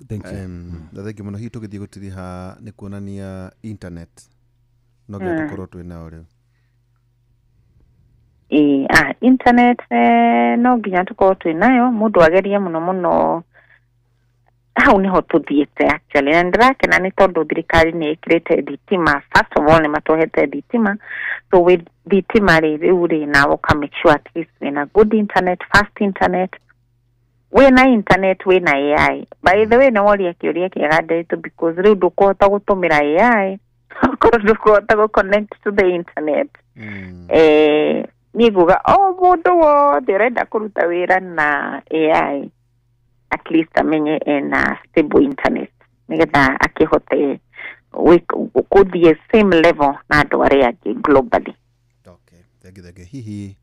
Thank you. Na thengiũ mũno. Hihi tũgĩthiĩ gũtiriha nĩ kuonania internet no nginya tũkorwo twĩ nayo rĩu. Internet no nginya tũkorwo twĩ nayo, mũndũ agerie mũno mũno. Hau niho tũthiĩte actually, na ndĩrakena nĩ tondũ thirikari nĩ ĩkĩrĩte thitima. First of all nĩ matũhete thitima, so with thitima rĩ rĩu rĩ nawe ũka make sure at least wĩna good internet, fast internet, wĩna internet, wĩna AI. By the way, nĩ woria kĩũria kĩega Nderitu, because rĩu ndũkũhota gũtũmĩra AI okorwo ndũkũhota gũ connect to the internet. Niĩ nguga o mũndũ wothe ũrenda kũruta wĩra na AI at least amenye ena stable internet nigetha akĩhote gũthiĩ same level na andũ arĩa angĩ globally. Okay, thank you. Hihi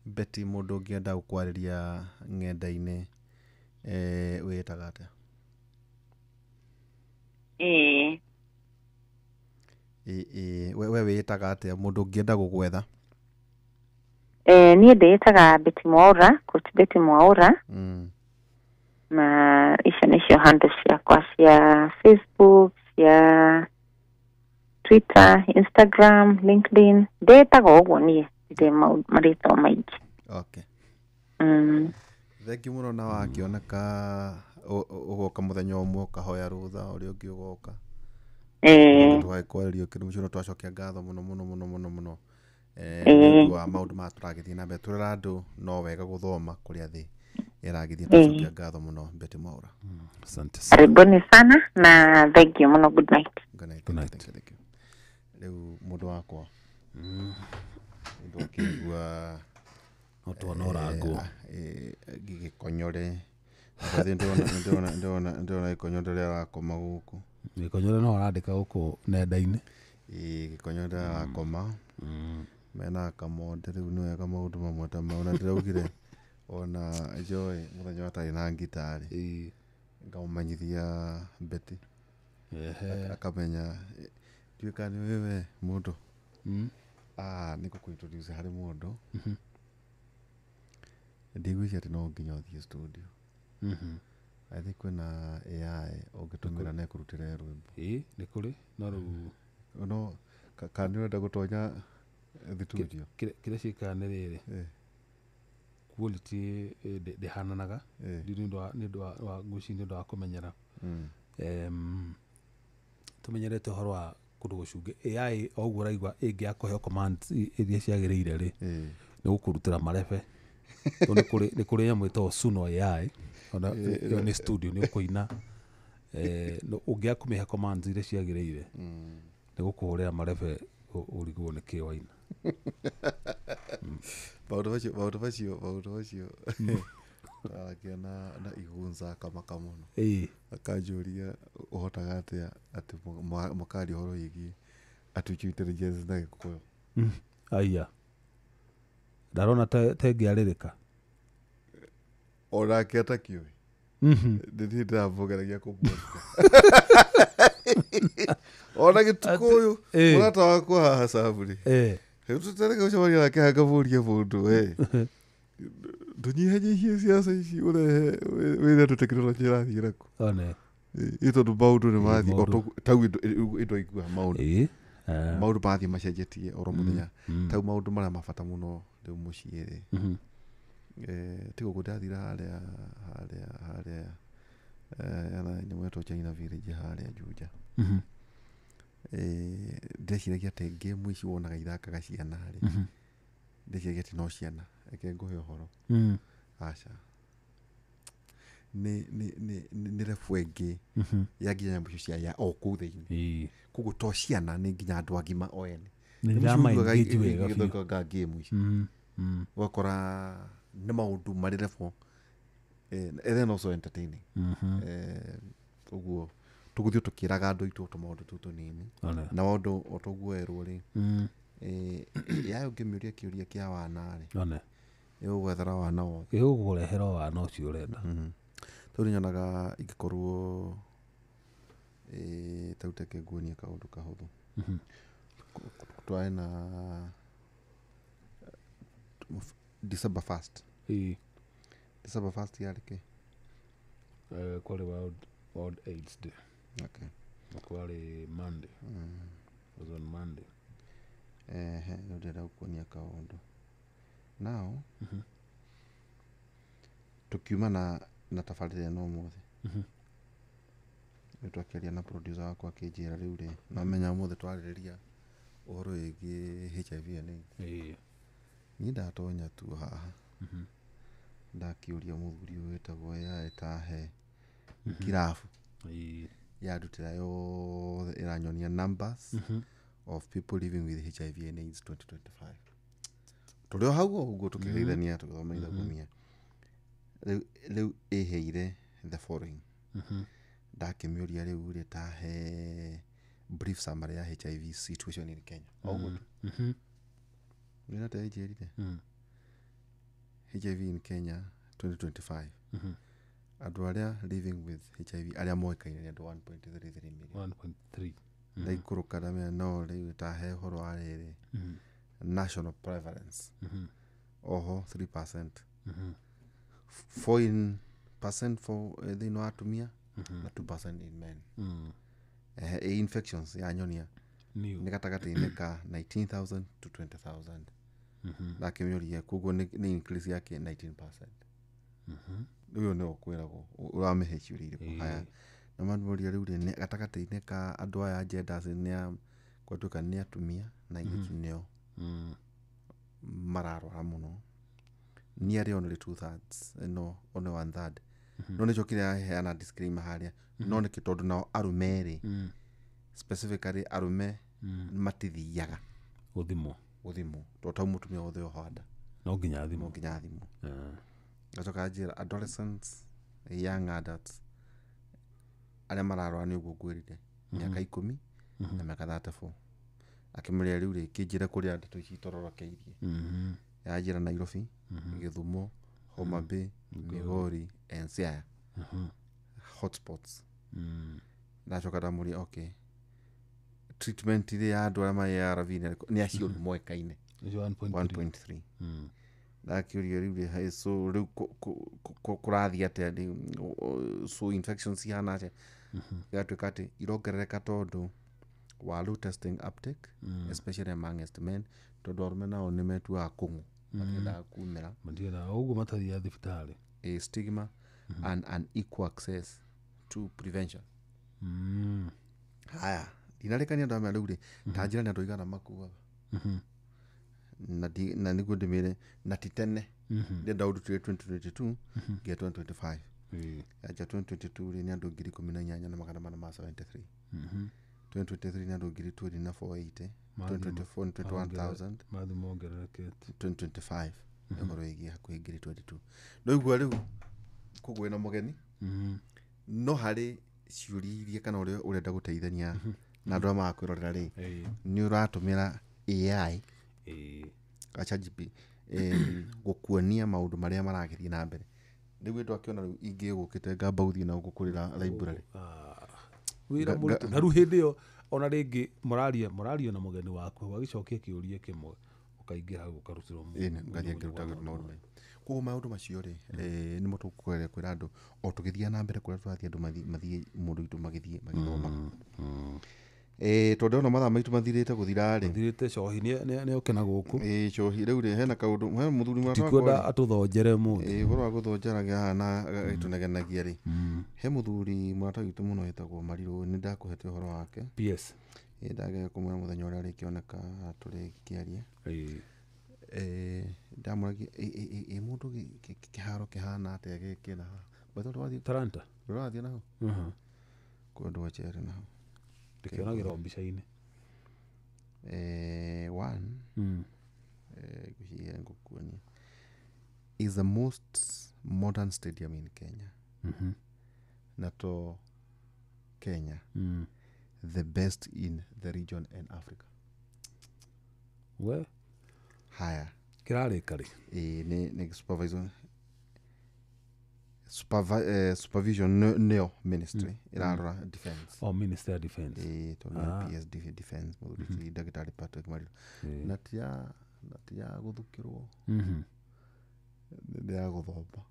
Betty, mũndũ ũngĩenda gũkwarĩria ng'enda-inĩ wĩĩtaga atĩa? We wĩĩtaga atĩa mũndũ ũngĩenda gũgwetha? Niĩ ndĩĩtaga Betty Mwaura, Coach Betty Mwaura. Na icio nĩcio handle ciakwa cia Facebook, cia Twitter, Instagram, LinkedIn. Ndĩĩtaga ũguo niĩ, ndirĩ marĩtwa maingĩ. Okay. Thengiũ mũno, na wakĩoneka ũgoka mũthenya ũmwe ũkahoya rũtha ũrĩa ũngĩ ũgoka. Tũgagĩkwarĩria kĩndũ mũcio, no twacokia ngatho mũno mũno mũno mũno mũno nĩ ũndũ wa maũndũ maya tũragĩthiĩ na mbere. Tũrera andũ no wega gũthoma kũrĩa thĩ ĩragĩthiĩ. Twacokia ngatho mũno Betty Mwaura. Asante sana. Karibuni sana na thank you mũno. Good night. Good night. Good night. Thank you. Rĩu mũndũ wakwa ndwakĩigua No tuona ũrangwo. Gĩkonyore ndĩrona gĩkonyore rĩrĩa arakoma gũkũ. Gĩkonyore no arandĩka gũkũ nenda-inĩ. Ĩĩ, gĩkonyo ndarakoma mena kamonde rĩu nĩ wega maũndũ mamwe ta mau na ndĩraugire ona Joy mũthenya atarĩ na ngitarĩ Ĩĩ. ngamũmenyithia Betty Ehe. akamenya ndiũĩ kana nĩ ũĩ we mũndũ. Mm. Ah, nĩ ngũkũ-introduce harĩ mũndũ. Ndigwĩciria atĩ no nginya ũthiĩ studio. I think kwĩna AI ũngĩtũmĩra na ĩkũrutĩre rwĩmbo. Ĩĩ, nĩ kũrĩ no rĩu No kana nĩ ũrenda gũtonya thitudio? Kĩrĩa ciĩkaga nĩ rĩrĩ, quality ndĩhananaga. Nĩ ũndũ wa ngwĩciria nĩ ũndũ wa kũmenyera. Tũmenyerete ũhoro wa kũndũ gũcunge AI o ũguo ũraigua ĩngĩ yakũheo commands iria ciagĩrĩire rĩ, nĩ gũkũrutĩra marebe. Tondũ nĩ kũrĩ nyamũ ĩtagwo Suno AI, ona ĩyo nĩ studio nĩ ũkũina. No ũngĩaga kũmĩhe commands iria ciagĩrĩire, nĩ gũkũhũrĩra marebe ũrigwo nĩ kĩ waina. Maũndũ macio twaragia na igunza akamaka mũno. Akanjũria ũhotaga atĩa atĩ mũkaria ũhoro wĩgiĩ artificial intelligence na Gĩkũyũ. Aya, ndarona ta ĩngĩarĩrĩka. Onake atakĩũĩ. Nĩ niĩ ndĩramũgeragia kũmuonia ona gĩtukũ ũyũ mũrata wakwa haha Saburi tũtareka gũcemania nake hakamũria mũndũ we ndũnyihanyihie ciaca ici ũrehe wĩre andũ tekinoronjĩ ĩrathiĩ naku. One. Ĩ tondũ maũndũ nĩ mathiĩ maũndũ. Tau indo aigua maũndũ maũndũ mathiĩ macenjetie oro mũthenya. Tau maũndũ marĩa ma bata mũno rĩu mũciĩ rĩ, ti gũkũ ndathire harĩa hena nyamũ ĩtwo China Village harĩa Juja. Ndĩreciragia atĩ game ici wonaga ithakaga ciana rĩ, ndĩreciragia atĩ no ciana. Reke ngũhe ũhoro. Aca, nĩ level ĩngĩ ya nginya nyamũ icio cia ya o kũu thĩinĩ. Koguo to ciana, nĩ nginya andũ agima o ene. Nĩ irama engage wega biũ. Gĩthakaga game ici ũgakora nĩ maũndũ marĩ level and then also entertaining. Ũguo tũgũthiĩ tũkĩraga andũ aitũ tũmaũndũ tũu tũnini. One. Na maũndũ o toguo werwo rĩ, yayo ũngĩmĩũria kĩũria kĩa wana rĩ, One. ĩgũgwethera wana wothe. Ĩgũkũrehera o wana ũcio ũrenda. Tau nĩ nyonaga ingĩkorwo tau teke nguonie kaũndũ kahũthũ. Twarĩ na December 1st. December 1st yarĩ kĩ? Kwarĩ World AIDS Day. Na kwarĩ Monday. Was on Monday. Ehe, rĩu ndĩrenda gũkuonia kaũndũ now. Tũkiuma na tabarĩra ĩno ũmũthĩ, rĩu twakĩaria na producer wakwa akĩnjĩra rĩu rĩ nomenya ũmũthĩ twarĩrĩria ũhoro wĩgiĩ HIV and AIDS. Niĩ ndatonya tu haha, ndakĩũria mũthuri ũyũ wĩtagwo AI tahe kirabu. Yandutĩra yothe ĩranyonia numbers of people living with HIV and AIDS 2025. Tũrĩ o hau o ũguo tũkĩgeithania tũgĩthomithania. Rĩu ĩheire the following. Ndakĩmĩũria rĩu rĩ tahe brief summary ya HIV situation in Kenya o ũguo tu. Nĩ atĩa ĩnjĩrire? HIV in Kenya 2025, andũ arĩa living with HIV arĩa moĩkaine nĩ andũ 1.33 million. 1.3. Ndaikũrũka ndamenya no rĩu tahe ũhoro wa rĩrĩ national prevalence, oho 3%, 4 in percent for thĩinĩ wa atumia na 2% in men. Infections yanyonia New. nĩ gatagatĩ-inĩ ka 19,000 to 20,000. Ndakĩmĩũria koguo nĩ increase yake 19%. Rĩu nĩwe ũkwĩragwo ũramĩhe ciũria irĩkũ. Haya, na mamũria rĩu rĩ nĩ gatagatĩ-inĩ ka andũ aya genders nĩ a gwatuĩka nĩ atumia na airĩtu nĩo mararwara mũno, nearly only two thirds, no only one third. No nĩkĩo kĩrĩa heana disclaimer harĩa, no nĩkĩ tondũ nao arũme rĩ, specifically arũme matithiaga Gũthimwo. Gũthimwo tondũ tau mũtumia wothe oha nda No nginya no athimwo. Nginya athimwo. Ngacoka njĩra adolescents, young adults arĩa mararwara nĩ ũguo ngwĩrire mĩaka 10 na mĩaka 34. Akĩmũria rĩu rĩ kĩnjĩre kũrĩa ndeto ici itororokeirie. Yanjĩra Nairobi, Gĩthumo, Homa Bay, Migori and Siaya hotspots. Ndacoka ndamũria okay, treatment ĩrĩa ya andũ arĩa marĩ ARV nĩ arĩkũ? Nĩ acio rĩu moĩkaine. Ũcio 1.3. 1.3. Ndakĩũria rĩu rĩ hey, so rĩu kũrathiĩ atĩa rĩu, so infections cihana atĩa? Gĩgatuĩka atĩ irongerereka tondũ wa low testing uptake, especially amongst men, tondũ arũme nao nĩ metuaga kũng'ũ, matiendaga kumĩra. Matiendaga ũguo, matathiaga thibitarĩ. A stigma and unequal access to prevention. Haya, ndinarĩkania ndamera rĩu rĩ ta njĩra nĩ andũ aigana makuaga na nĩguo ndĩmĩre na ti tene ndĩrenda ũndutire 2022 nginya 2025. Anja 2022 rĩ nĩ andũ 18,473, 2023 nĩ andũ 24,480, 2024 nĩ 21,000. Mathi mongererekete. 2025 ĩkorwo ĩgiĩ hakuhĩ 22,000. Ndoigua rĩu koguo wĩna mũgeni no harĩ ciũria iria kana ũrĩa ũrenda gũteithania na andũ arĩa marakwĩrorera rĩ, nĩ ũratũmĩra AI ChatGPT gũkuonia maũndũ marĩa maragĩthiĩ na mbere rĩu ĩndũ akĩona rĩu ingĩgũkĩte ngamba gũthiĩ na gũkũrĩra library. Wĩra mũritũ na rĩu hĩndĩ ĩyo ona rĩngĩ mũraria na mũgeni waku agĩcokia kĩũria kĩmwe ũkaingĩra hau ũkarutĩrwo Ĩni, ngathiĩ ngĩruta maũndũ maingĩ. Koguo maũndũ macio rĩ, nĩmo tũkũgeria kwĩra andũ o tũgĩthiaga na mbere kũrĩa tũrathiĩ, andũ mathiĩ mũndũ witũ magĩthiĩ magĩthomaga. Tondũ ndĩrona mathaa maitũ mathirĩte gũthira rĩ. Thirĩte cohi nĩ oke na gũkũ. Cohi rĩu rĩ hena kaũndũ he mũthuri mũrata wakwa Tikuenda rĩ. atũthonjere mũthĩ. Ũhoro wa gũthonjaraga haha na agĩtũnegenagia rĩ, he mũthuri mũrata witũ mũno wĩtagwo Marirũ, nĩ ndakũhete ũhoro wake. PS. Ndagĩa kũmwĩra mũthenya ũrĩa arĩkĩoneka tũrĩkĩaria. Ndamũragia ĩ mũndũ kĩharo kĩhana atĩa gĩkĩ na haha But ndũrathiĩ Talanta. Ndũrathiĩ naho kwendwo chere naho. Ndĩkĩonagĩra o mbica-inĩ. One, ngwĩciria ngũkuonia is the most modern stadium in Kenya, na to Kenya, the best in the region and Africa. We. Haya. Kĩrarĩka rĩ? Nĩ supervisor supervision nĩyo ministry ĩrarora defense. O Minister of Defense. Tondũ nĩ PS defense mũthuri ti ndagĩtarĩ Patrick Mariru, na ti ya gũthukĩrwo, nĩ ya gũthoma.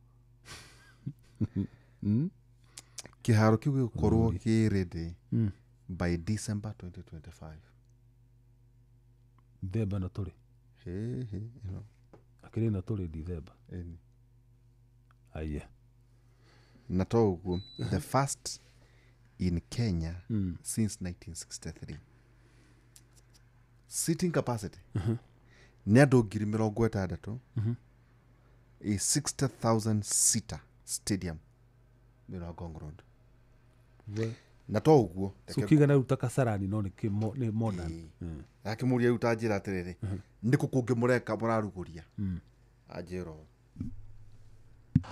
Kĩharo kĩu gĩgũkorwo kĩ ready by December 2025. Themba no tũrĩ. Hĩ hĩ ĩno. Akĩrĩ no tũrĩ Dithemba. Ĩni. Aya. Na to ũguo, the first in Kenya since 1963. Seating capacity nĩ andũ 60,000, a 60,000 seater stadium thĩinĩ wa Ngong Road. We. Na to ũguo. So kĩigana rĩu ta Kasarani no nĩ modern. Akĩmũria rĩu ta njĩra atĩrĩrĩ, nĩ kũ kũngĩ mũreka mũrarugũria, anjĩra ũũ.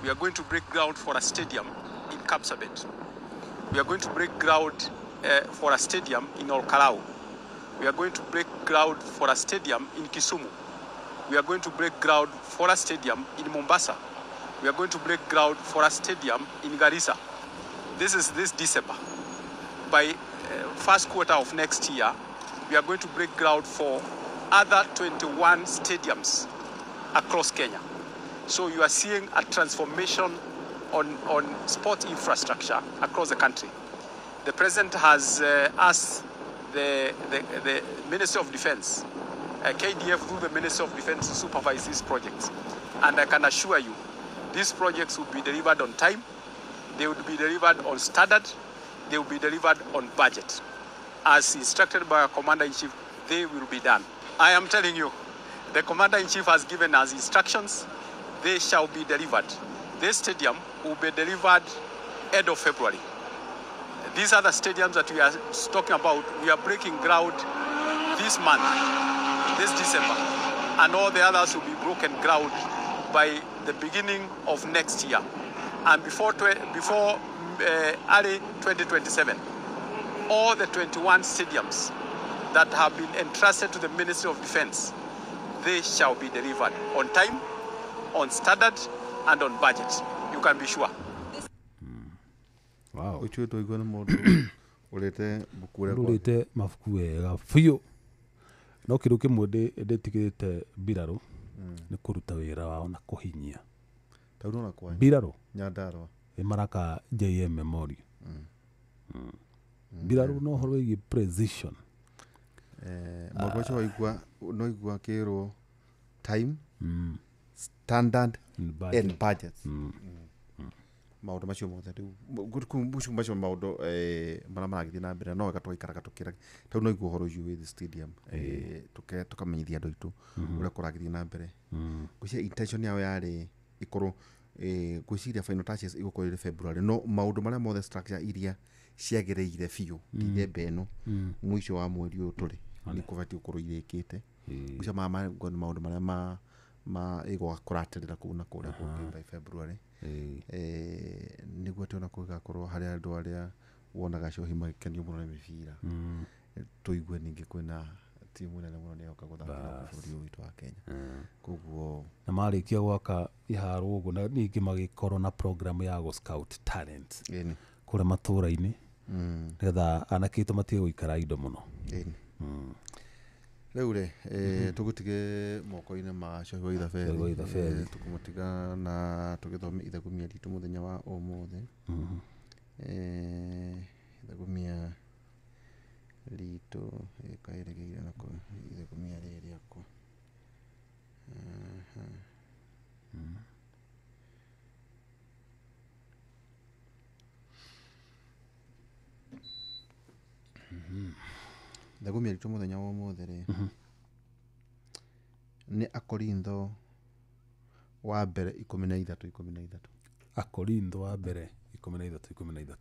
We are going to break ground for a stadium in Kapsabet. We are going to break ground for a stadium in Olkalou. We are going to break ground for a stadium in Kisumu. We are going to break ground for a stadium in Mombasa. We are going to break ground for a stadium in Garissa. This is this December. By first quarter of next year, we are going to break ground for other 21 stadiums across Kenya. So you are seeing a transformation on sport infrastructure across the country. The president has asked the Ministry of Defense, KDF through the Ministry of Defense, to supervise these projects. And I can assure you, these projects will be delivered on time, they will be delivered on standard, they will be delivered on budget. As instructed by our Commander-in-Chief, they will be done. I am telling you, the Commander-in-Chief has given us instructions. They shall be delivered. This stadium will be delivered end of February. These other stadiums that we are talking about, we are breaking ground this month, this December, and all the others will be broken ground by the beginning of next year. And before early 2027, all the 21 stadiums that have been entrusted to the Ministry of Defense, they shall be delivered on time, on standard, and on budget. You can be sure. Wow. Ũcio twaigua nĩ mũndũ ũrĩte mbuku ũrĩa kwagĩrĩire. Rũrĩte mabuku wega biũ. No kĩndũ kĩmwe ndĩtigĩrĩte mbirarũ nĩ kũruta wĩra wao na kũhinyia. Ta rĩu nona kwanyu Mbirarũ Nyandarua. nĩ maraka JM Memorial. Mbirarũ no ũhoro wĩgiĩ precision. Maũndũ macio waigua no igua akĩrwo time, standard And budget. and budget. Maũndũ macio mothe rĩu macio macio maũndũ marĩa maragĩthiĩ na mbere no wega tũgaikaraga tũkĩra tondũ no igua ũhoro ũcio wĩ stadium, tũkamenyithia andũ aitũ ũrĩa kũragĩthiĩ na mbere. Ngwĩciria intention yao yarĩ ĩkorwo, ngwĩciria final touches ĩgũkorwo ĩrĩ February, no maũndũ marĩa mothe structure iria ciagĩrĩire biũ Dithemba ĩno mũico wa mweri ũyũ tũrĩ nĩ kũbatiĩ gũkorwo irĩkĩte. Ngwĩciria maya nĩ maũndũ marĩa ma ĩgũratĩrĩra kũu na kũrĩa kũngĩ by February. Nĩguo atĩ ona kũgakorwo harĩ andũ arĩa wonaga cohi magĩkenio mũno nĩ mĩbira, tũigue ningĩ kwĩna timu nene mũno nĩyoka gũthakĩra bũrũri ũyũ witũ wa Kenya. Koguo na marĩkia gwaka iharo ũguo na ningĩ magĩkorwo na program ya gũ scout talent ĩni kũrĩa matũra-inĩ nĩgetha anake aitũ matige gũikara indo mũno. Ĩni rĩu rĩ, tũgũtige moko-inĩ ma Cohi wa Ithaberi. Cohi wa Ithaberi. Tũkũmũtiga na tũgĩthome ithagumia ritũ mũthenya wa ũmũthĩ. Ithagumia ritũ ĩkaĩrĩgĩire na kũ ithagumia rĩrĩ rĩakwa. Ithagumia ritũ mũthenya wa ũmũthĩ rĩ nĩ Akorintho wa mbere 13:13. Akorintho wa mbere 13:13.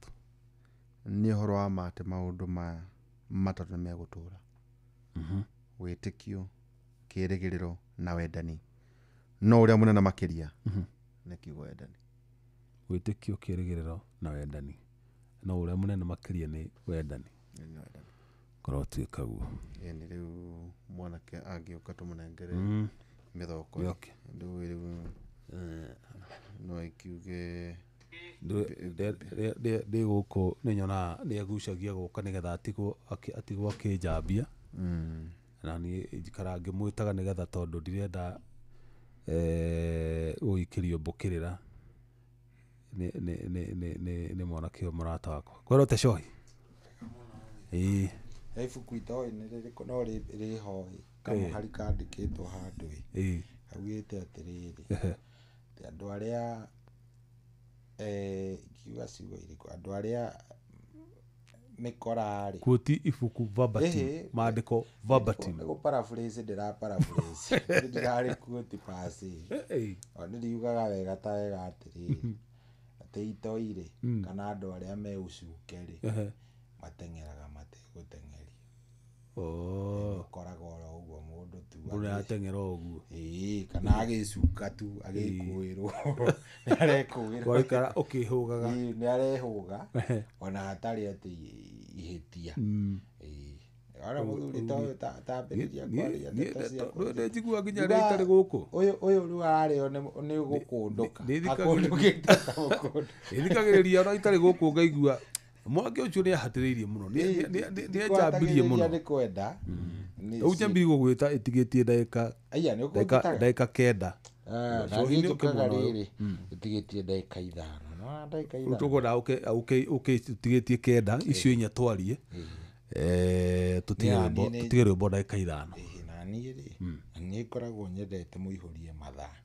Nĩ ũhoro wa ma atĩ maũndũ maya matatũ nĩ megũtũũra: wĩtĩkio, kĩĩrĩgĩrĩro na wendani, no ũrĩa mũnene makĩria nĩ kiugo wendani. Wĩtĩkio, kĩĩrĩgĩrĩro na wendani, no ũrĩa mũnene makĩria nĩ wendani. Nĩ wendani. Korwo tuĩka guo. Ĩni rĩu mwanake angĩũka tũmũnengere mĩthoko Yoke. rĩu no ĩkiuge Ndĩ gũkũ nĩ nyonaga nĩ agucagia gũka nĩgetha atigwo akĩnjambia. Na niĩ njikaraga ngĩmwĩtaga nĩgetha tondũ ndirenda gũikĩrio mbũkĩrĩra nĩ mwanake ũyũ mũrata wakwa. Kwĩrwo te cohi. Ĩĩ. Ibuku itoĩ nĩ rĩrĩkũ no rĩho ĩ kamũhari kandĩkĩtwo handũ ĩ Ĩĩ. kaugĩte atĩrĩrĩ atĩ andũ arĩa ingiuga ciugo irĩkũ andũ arĩa mĩkora rĩ Quote ibuku verbatim, Ĩhĩ. maandĩko verbatim. Nĩ gũ paraphrase ndĩra paraphrase ndirarĩ quote per se. O nĩ riugaga wega ta wega atĩrĩrĩ atĩ itoi rĩ kana andũ arĩa me ũcuke rĩ mateng'eraga mategũteng'erio. Ũkoraga oro ũguo mũndũ tu Mũndũ nĩarateng'era o ũguo. Ĩĩ, kana agĩcuka tu agĩkũĩrwo nĩ arekũĩrwo Waikara ũkĩhũgaga. Ĩĩ, nĩ arehũga ona hatarĩ atĩ ihĩtia. Ĩĩ. Ona mũthuri ta ũyũ tambĩrĩria kwaria ndeto ciakwa. Nĩ njiguaga nginya rĩrĩa itarĩ gũkũ. Ũyũ rĩu ararĩo nĩ gũkũndũka. Akũndũkĩte ta mũkũndũ. Nĩthikagĩrĩria ona itarĩ gũkũ ngaigua mwanake ũcio nĩ ahatĩrĩirie mũno, nĩ anjambirie mũno. Nĩ kwenda. Rĩu njambirie gũgwĩta ĩtigĩtie ndagĩka Aya, nĩ ũkũnjĩtaga? ndagĩka 9. Na Cohi niĩ nĩ njũkaga ũkĩmwona ũyũ. rĩrĩ ĩtigĩtie ndagĩka 5. Nĩwona ndagĩka Rĩu 5. tũkwenda ũke ũtigĩtie 9 icio 4 twarie. Tũtige rwĩmbo ndagĩka 5. Na niĩ rĩ, na niĩ ngoragwo nyendete mũihũrie mathaa.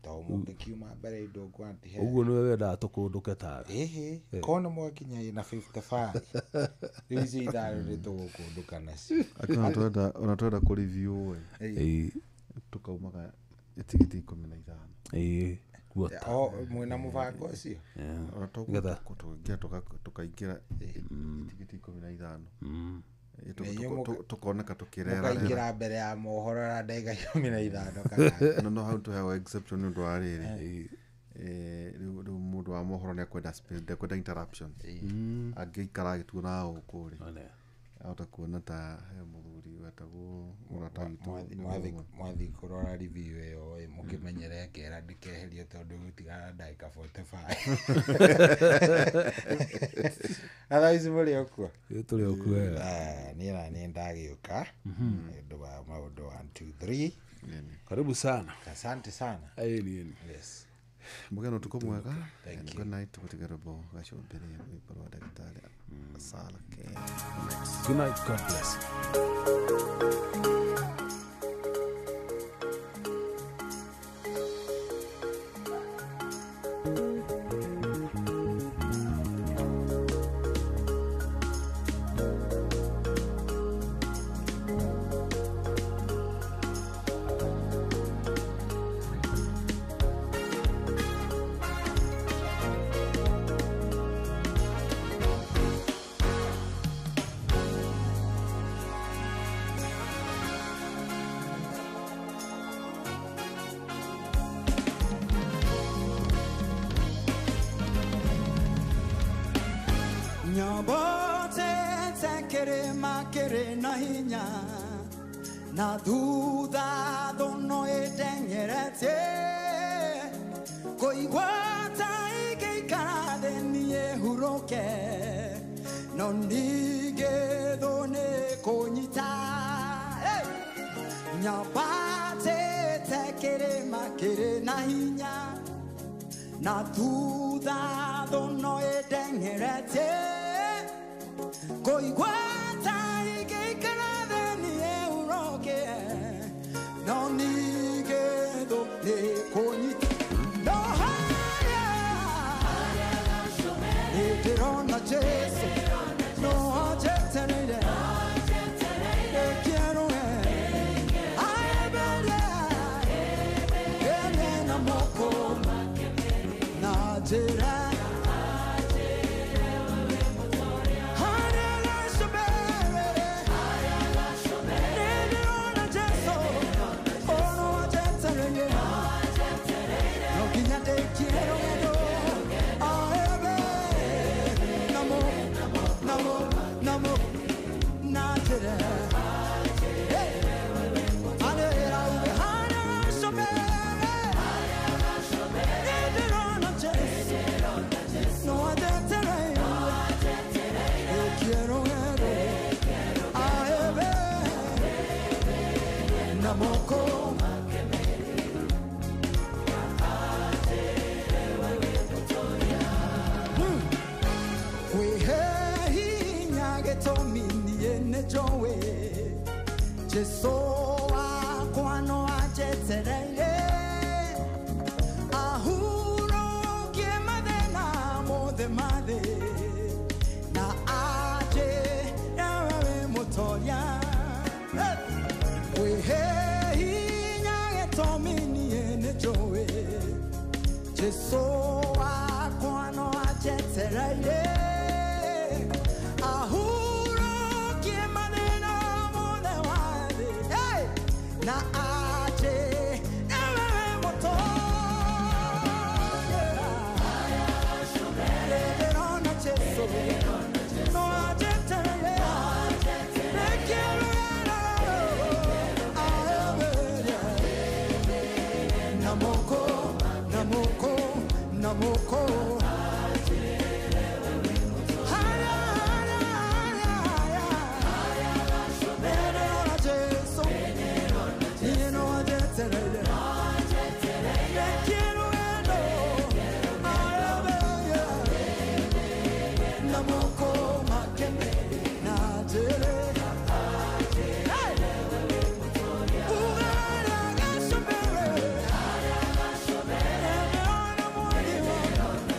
Tondũ mũngĩkiuma mbere indo nguona he. Ũguo nĩwe wendaga tũkũndũke tawe. Ĩhĩ, korwo nĩ mwakinya ĩna 55. Rĩu icio 5 nĩ tũgũkũndũka nacio. Ona twenda kũ review ĩ tũkaumaga ĩtigĩtie 15. Ĩĩ, guota. O mwĩna mũbango ũcio? Ona Nĩgetha. tũngĩra tũkaingĩra ĩtigĩtie 15. Tũkoneka tũkĩrera. Mũkaingĩra mbere ya mohoro na ndagĩka 15 kana. No hau tũheagwo exception nĩ ũndũ wa rĩrĩ. Rĩu mũndũ wa mohoro nĩ akwenda space, ndekwenda interruption. Angĩikara agĩtuonaga gũkũ rĩ. Ahota kuona ta he mũthuri wetagwo mũrata witũ Mwathi kũrora review ĩyo ĩ mũkĩmenyere ngera ndikeherie tondũ gũtigara ndagĩka 45. Otherwise mũrĩ o kuo? Tũrĩ o kuo wega. Ah, niĩ na niĩ ndagĩũka nĩ ũndũ wa maũndũ 1 2 3. Karibu sana. Asante sana. Ĩni ĩni. Yes. Mũgĩe na ũtukũ mwega. Thank And you. good night. Tũgũtiga rwĩmbo gacũmbĩrĩ rwĩmbo rwa ndagĩtarĩ Salake. Good night, God bless you. Nyambate kĩrĩma kĩrĩ na hinya na thutha thũno ĩteng'eretie kũigua ta ingĩikara thĩ niĩ hurũke no ningĩ thũ nĩ kũnyita. Hey! Nyambatĩte kĩrĩma kĩrĩ na hinya na thutha thũno ĩteng'eretie kũigua ta ingĩikara thĩ niĩ hurũke no ningĩ thũ nĩ kũnyita. No harĩa nĩndĩrona Jesũ no anjetereire ĩkĩerũe aemberie ene na moko na njĩra. Jesu wakwa no anjetereire ahurũkie mathĩna mothe ma thĩ na anjĩre we wĩ mũtoria. Kwĩhe hinya gĩtũmi niĩ nĩnjũĩ Jesu wakwa no anjetereire ahurũkie mathĩna mothe ma thĩ. Hey! Na anjĩre we wĩ mũtoria. Nĩndĩrona Jesu no anjetereire ĩkĩrũgendo aemberie namoko namoko namoko. Haya, haya, haya, haya. Nĩndĩrona Jesu niĩ no anjetereire ĩkĩrũgendo aemberie namoko makene na njĩre. Hey! Ugara gacũmbĩrĩ nĩndĩrona mwathi wakwa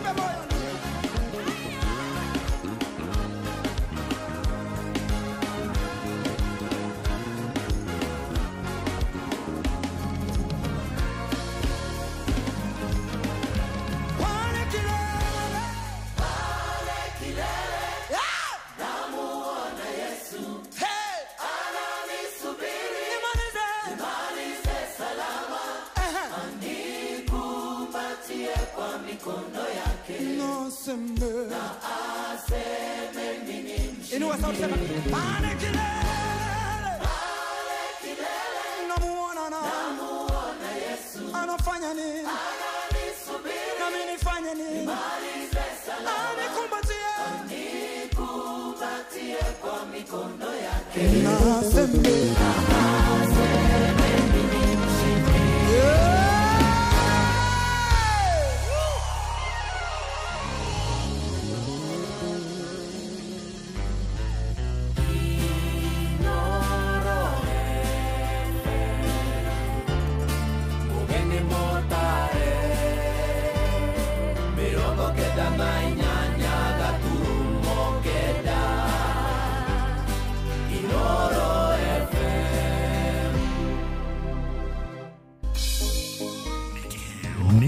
Jipe moyo.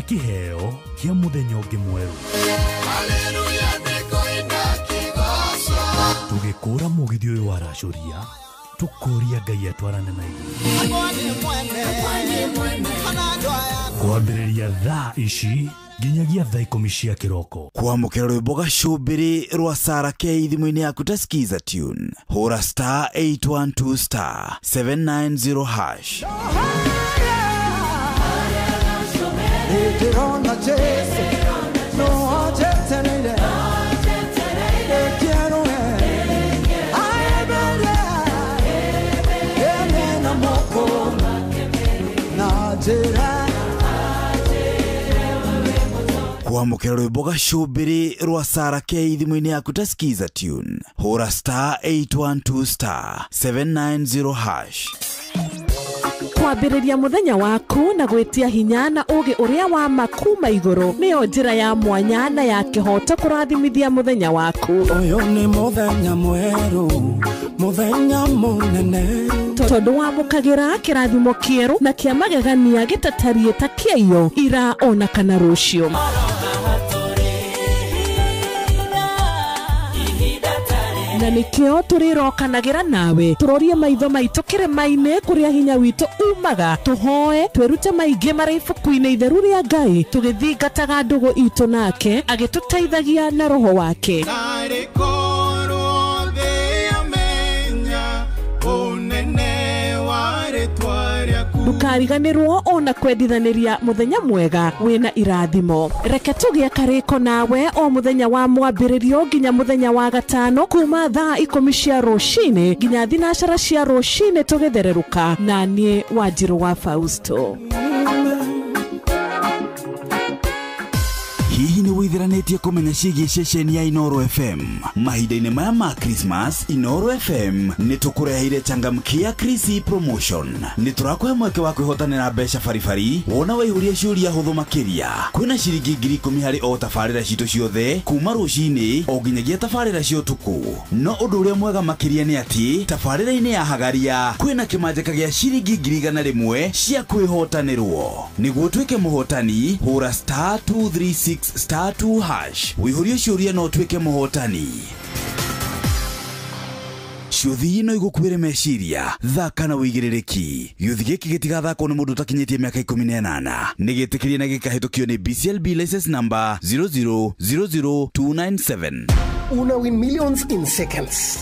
Kiheo kia muthenya ũngĩ mwerũ. Tũgĩkũra mũgithi ũyũ waracũria, tũkũria Ngai atwarane na ithuĩ. Kwambĩrĩria thaa ici nginyagia thaa 10 cia kĩroko. Kwamũkĩra rwĩmbo gacũmbĩrĩ rwa Sarah K thimũ-inĩ yaku ta Skiza tune. Hũra star 812 star 790 hash. Kwamũkĩra rwĩmbo gacũmbĩrĩ rwa Sarah K thimũ-inĩ yaku ta Skiza tune. Hũra star 812 star 790 hash. Kwambĩrĩria mũthenya waku na gwĩtia hinya na ũgĩ ũrĩa wa makuma igũrũ nĩyo njĩra ya mwanya na ya kĩhoto kũrathimithia mũthenya waku. Ũyũ nĩ mũthenya mwerũ, mũthenya mũnene, tondũ wamũkagĩra kĩrathimo kĩerũ na kĩa magegania gĩtatariĩ ta kĩaiyo ira ona kana rũciũ. Na nikio tũrĩrokanagĩra nawe tũrorie maitho maitũ kĩrĩma-inĩ kũrĩa hinya witũ umaga, tũhoe twĩrute maingĩ marĩ ibuku-inĩ itheru rĩa Ngai tũgĩthingataga ndũgũ itũ nake agĩtũteithagia na roho wake. Ndũkariganĩrwo ona kwendithanĩria mũthenya mwega wĩna irathimo. Reke tũgĩe karĩko nawe o mũthenya wa mwambĩrĩrio nginya mũthenya wa gatano kuma thaa 10 cia rũcinĩ nginya 9 cia rũcinĩ tũgĩthererũka na niĩ Wanjirũ wa Fausto. Hihi nĩ wĩthiranĩtie kũmenya ciĩgiĩ ceceni ya Inooro FM? Mahinda-inĩ maya ma Christmas, Inooro FM nĩ tũkũreheire changamkia Chrissy promotion. Nĩ tũrakũhe mweke wa kwĩhotanĩra mbeca baribari wona waihũria ciũria hũthũ makĩria. Kwĩna ciringi 10,000 harĩ o tabarĩra citũ ciothe kuma rũcinĩ o nginyagia tabarĩra cia ũtukũ. No ũndũ ũrĩa mwega makĩria nĩ atĩ tabarĩra-inĩ ya Hagaria kwĩna kĩmanjĩka gĩa ciringi 100,000 cia kwĩhotanĩrwo. Nĩguo ũtuĩke mũhotani, hũra star 236 star 2 hash. Wĩihũrie ciũria no ũtuĩke mũhotani. Ciũthi ino igũkuĩre meciria, thaka na wĩigĩrĩrĩki. Gĩũthi gĩkĩ gĩtigathakwo nĩ mũndũ ũtakinyĩtie mĩaka 18. Nĩ gĩtĩkĩrie na gĩkahĩtũkio nĩ BCLB license number 0000297. Una win millions in seconds.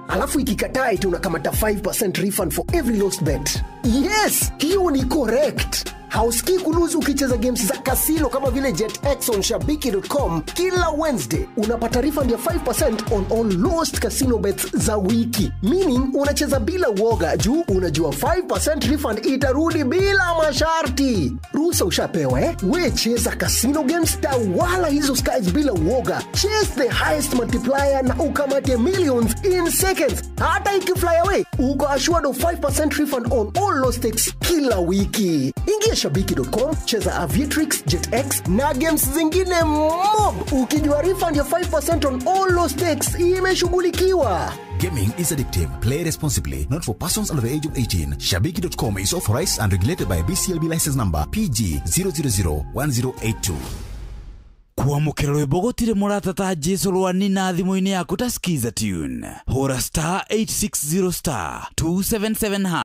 Alafu ikikataa eti unakamata 5% refund for every lost bet. Yes, hiyo ni correct. Hausikii kuluzu ukicheza games za kasino kama vile JetX on shabiki.com kila Wednesday. Unapata refund ya 5% on all lost casino bets za wiki. Meaning unacheza bila uoga juu unajua 5% refund itarudi bila masharti. Ruhusa ushapewa eh? We cheza casino games tawala hizo skies bila uoga. Chase the highest multiplier na ukamate millions in seconds. Hata ikifly away, uko assured of 5% refund on all lost stakes kila wiki. Ingia shabiki.com, cheza Aviatrix, JetX na games zingine mob, ukijua refund ya 5% on all lost stakes imeshughulikiwa. Gaming is addictive. Play responsibly. Not for persons under the age of 18. Shabiki.com is authorized and regulated by BCLB license number PG 0001082. Kwamũkĩra rwĩmbo gũtirĩ mũrata ta Jesu rwani na thimũ-inĩ yaku ta Skiza Tune. Hũra star 860 star 277.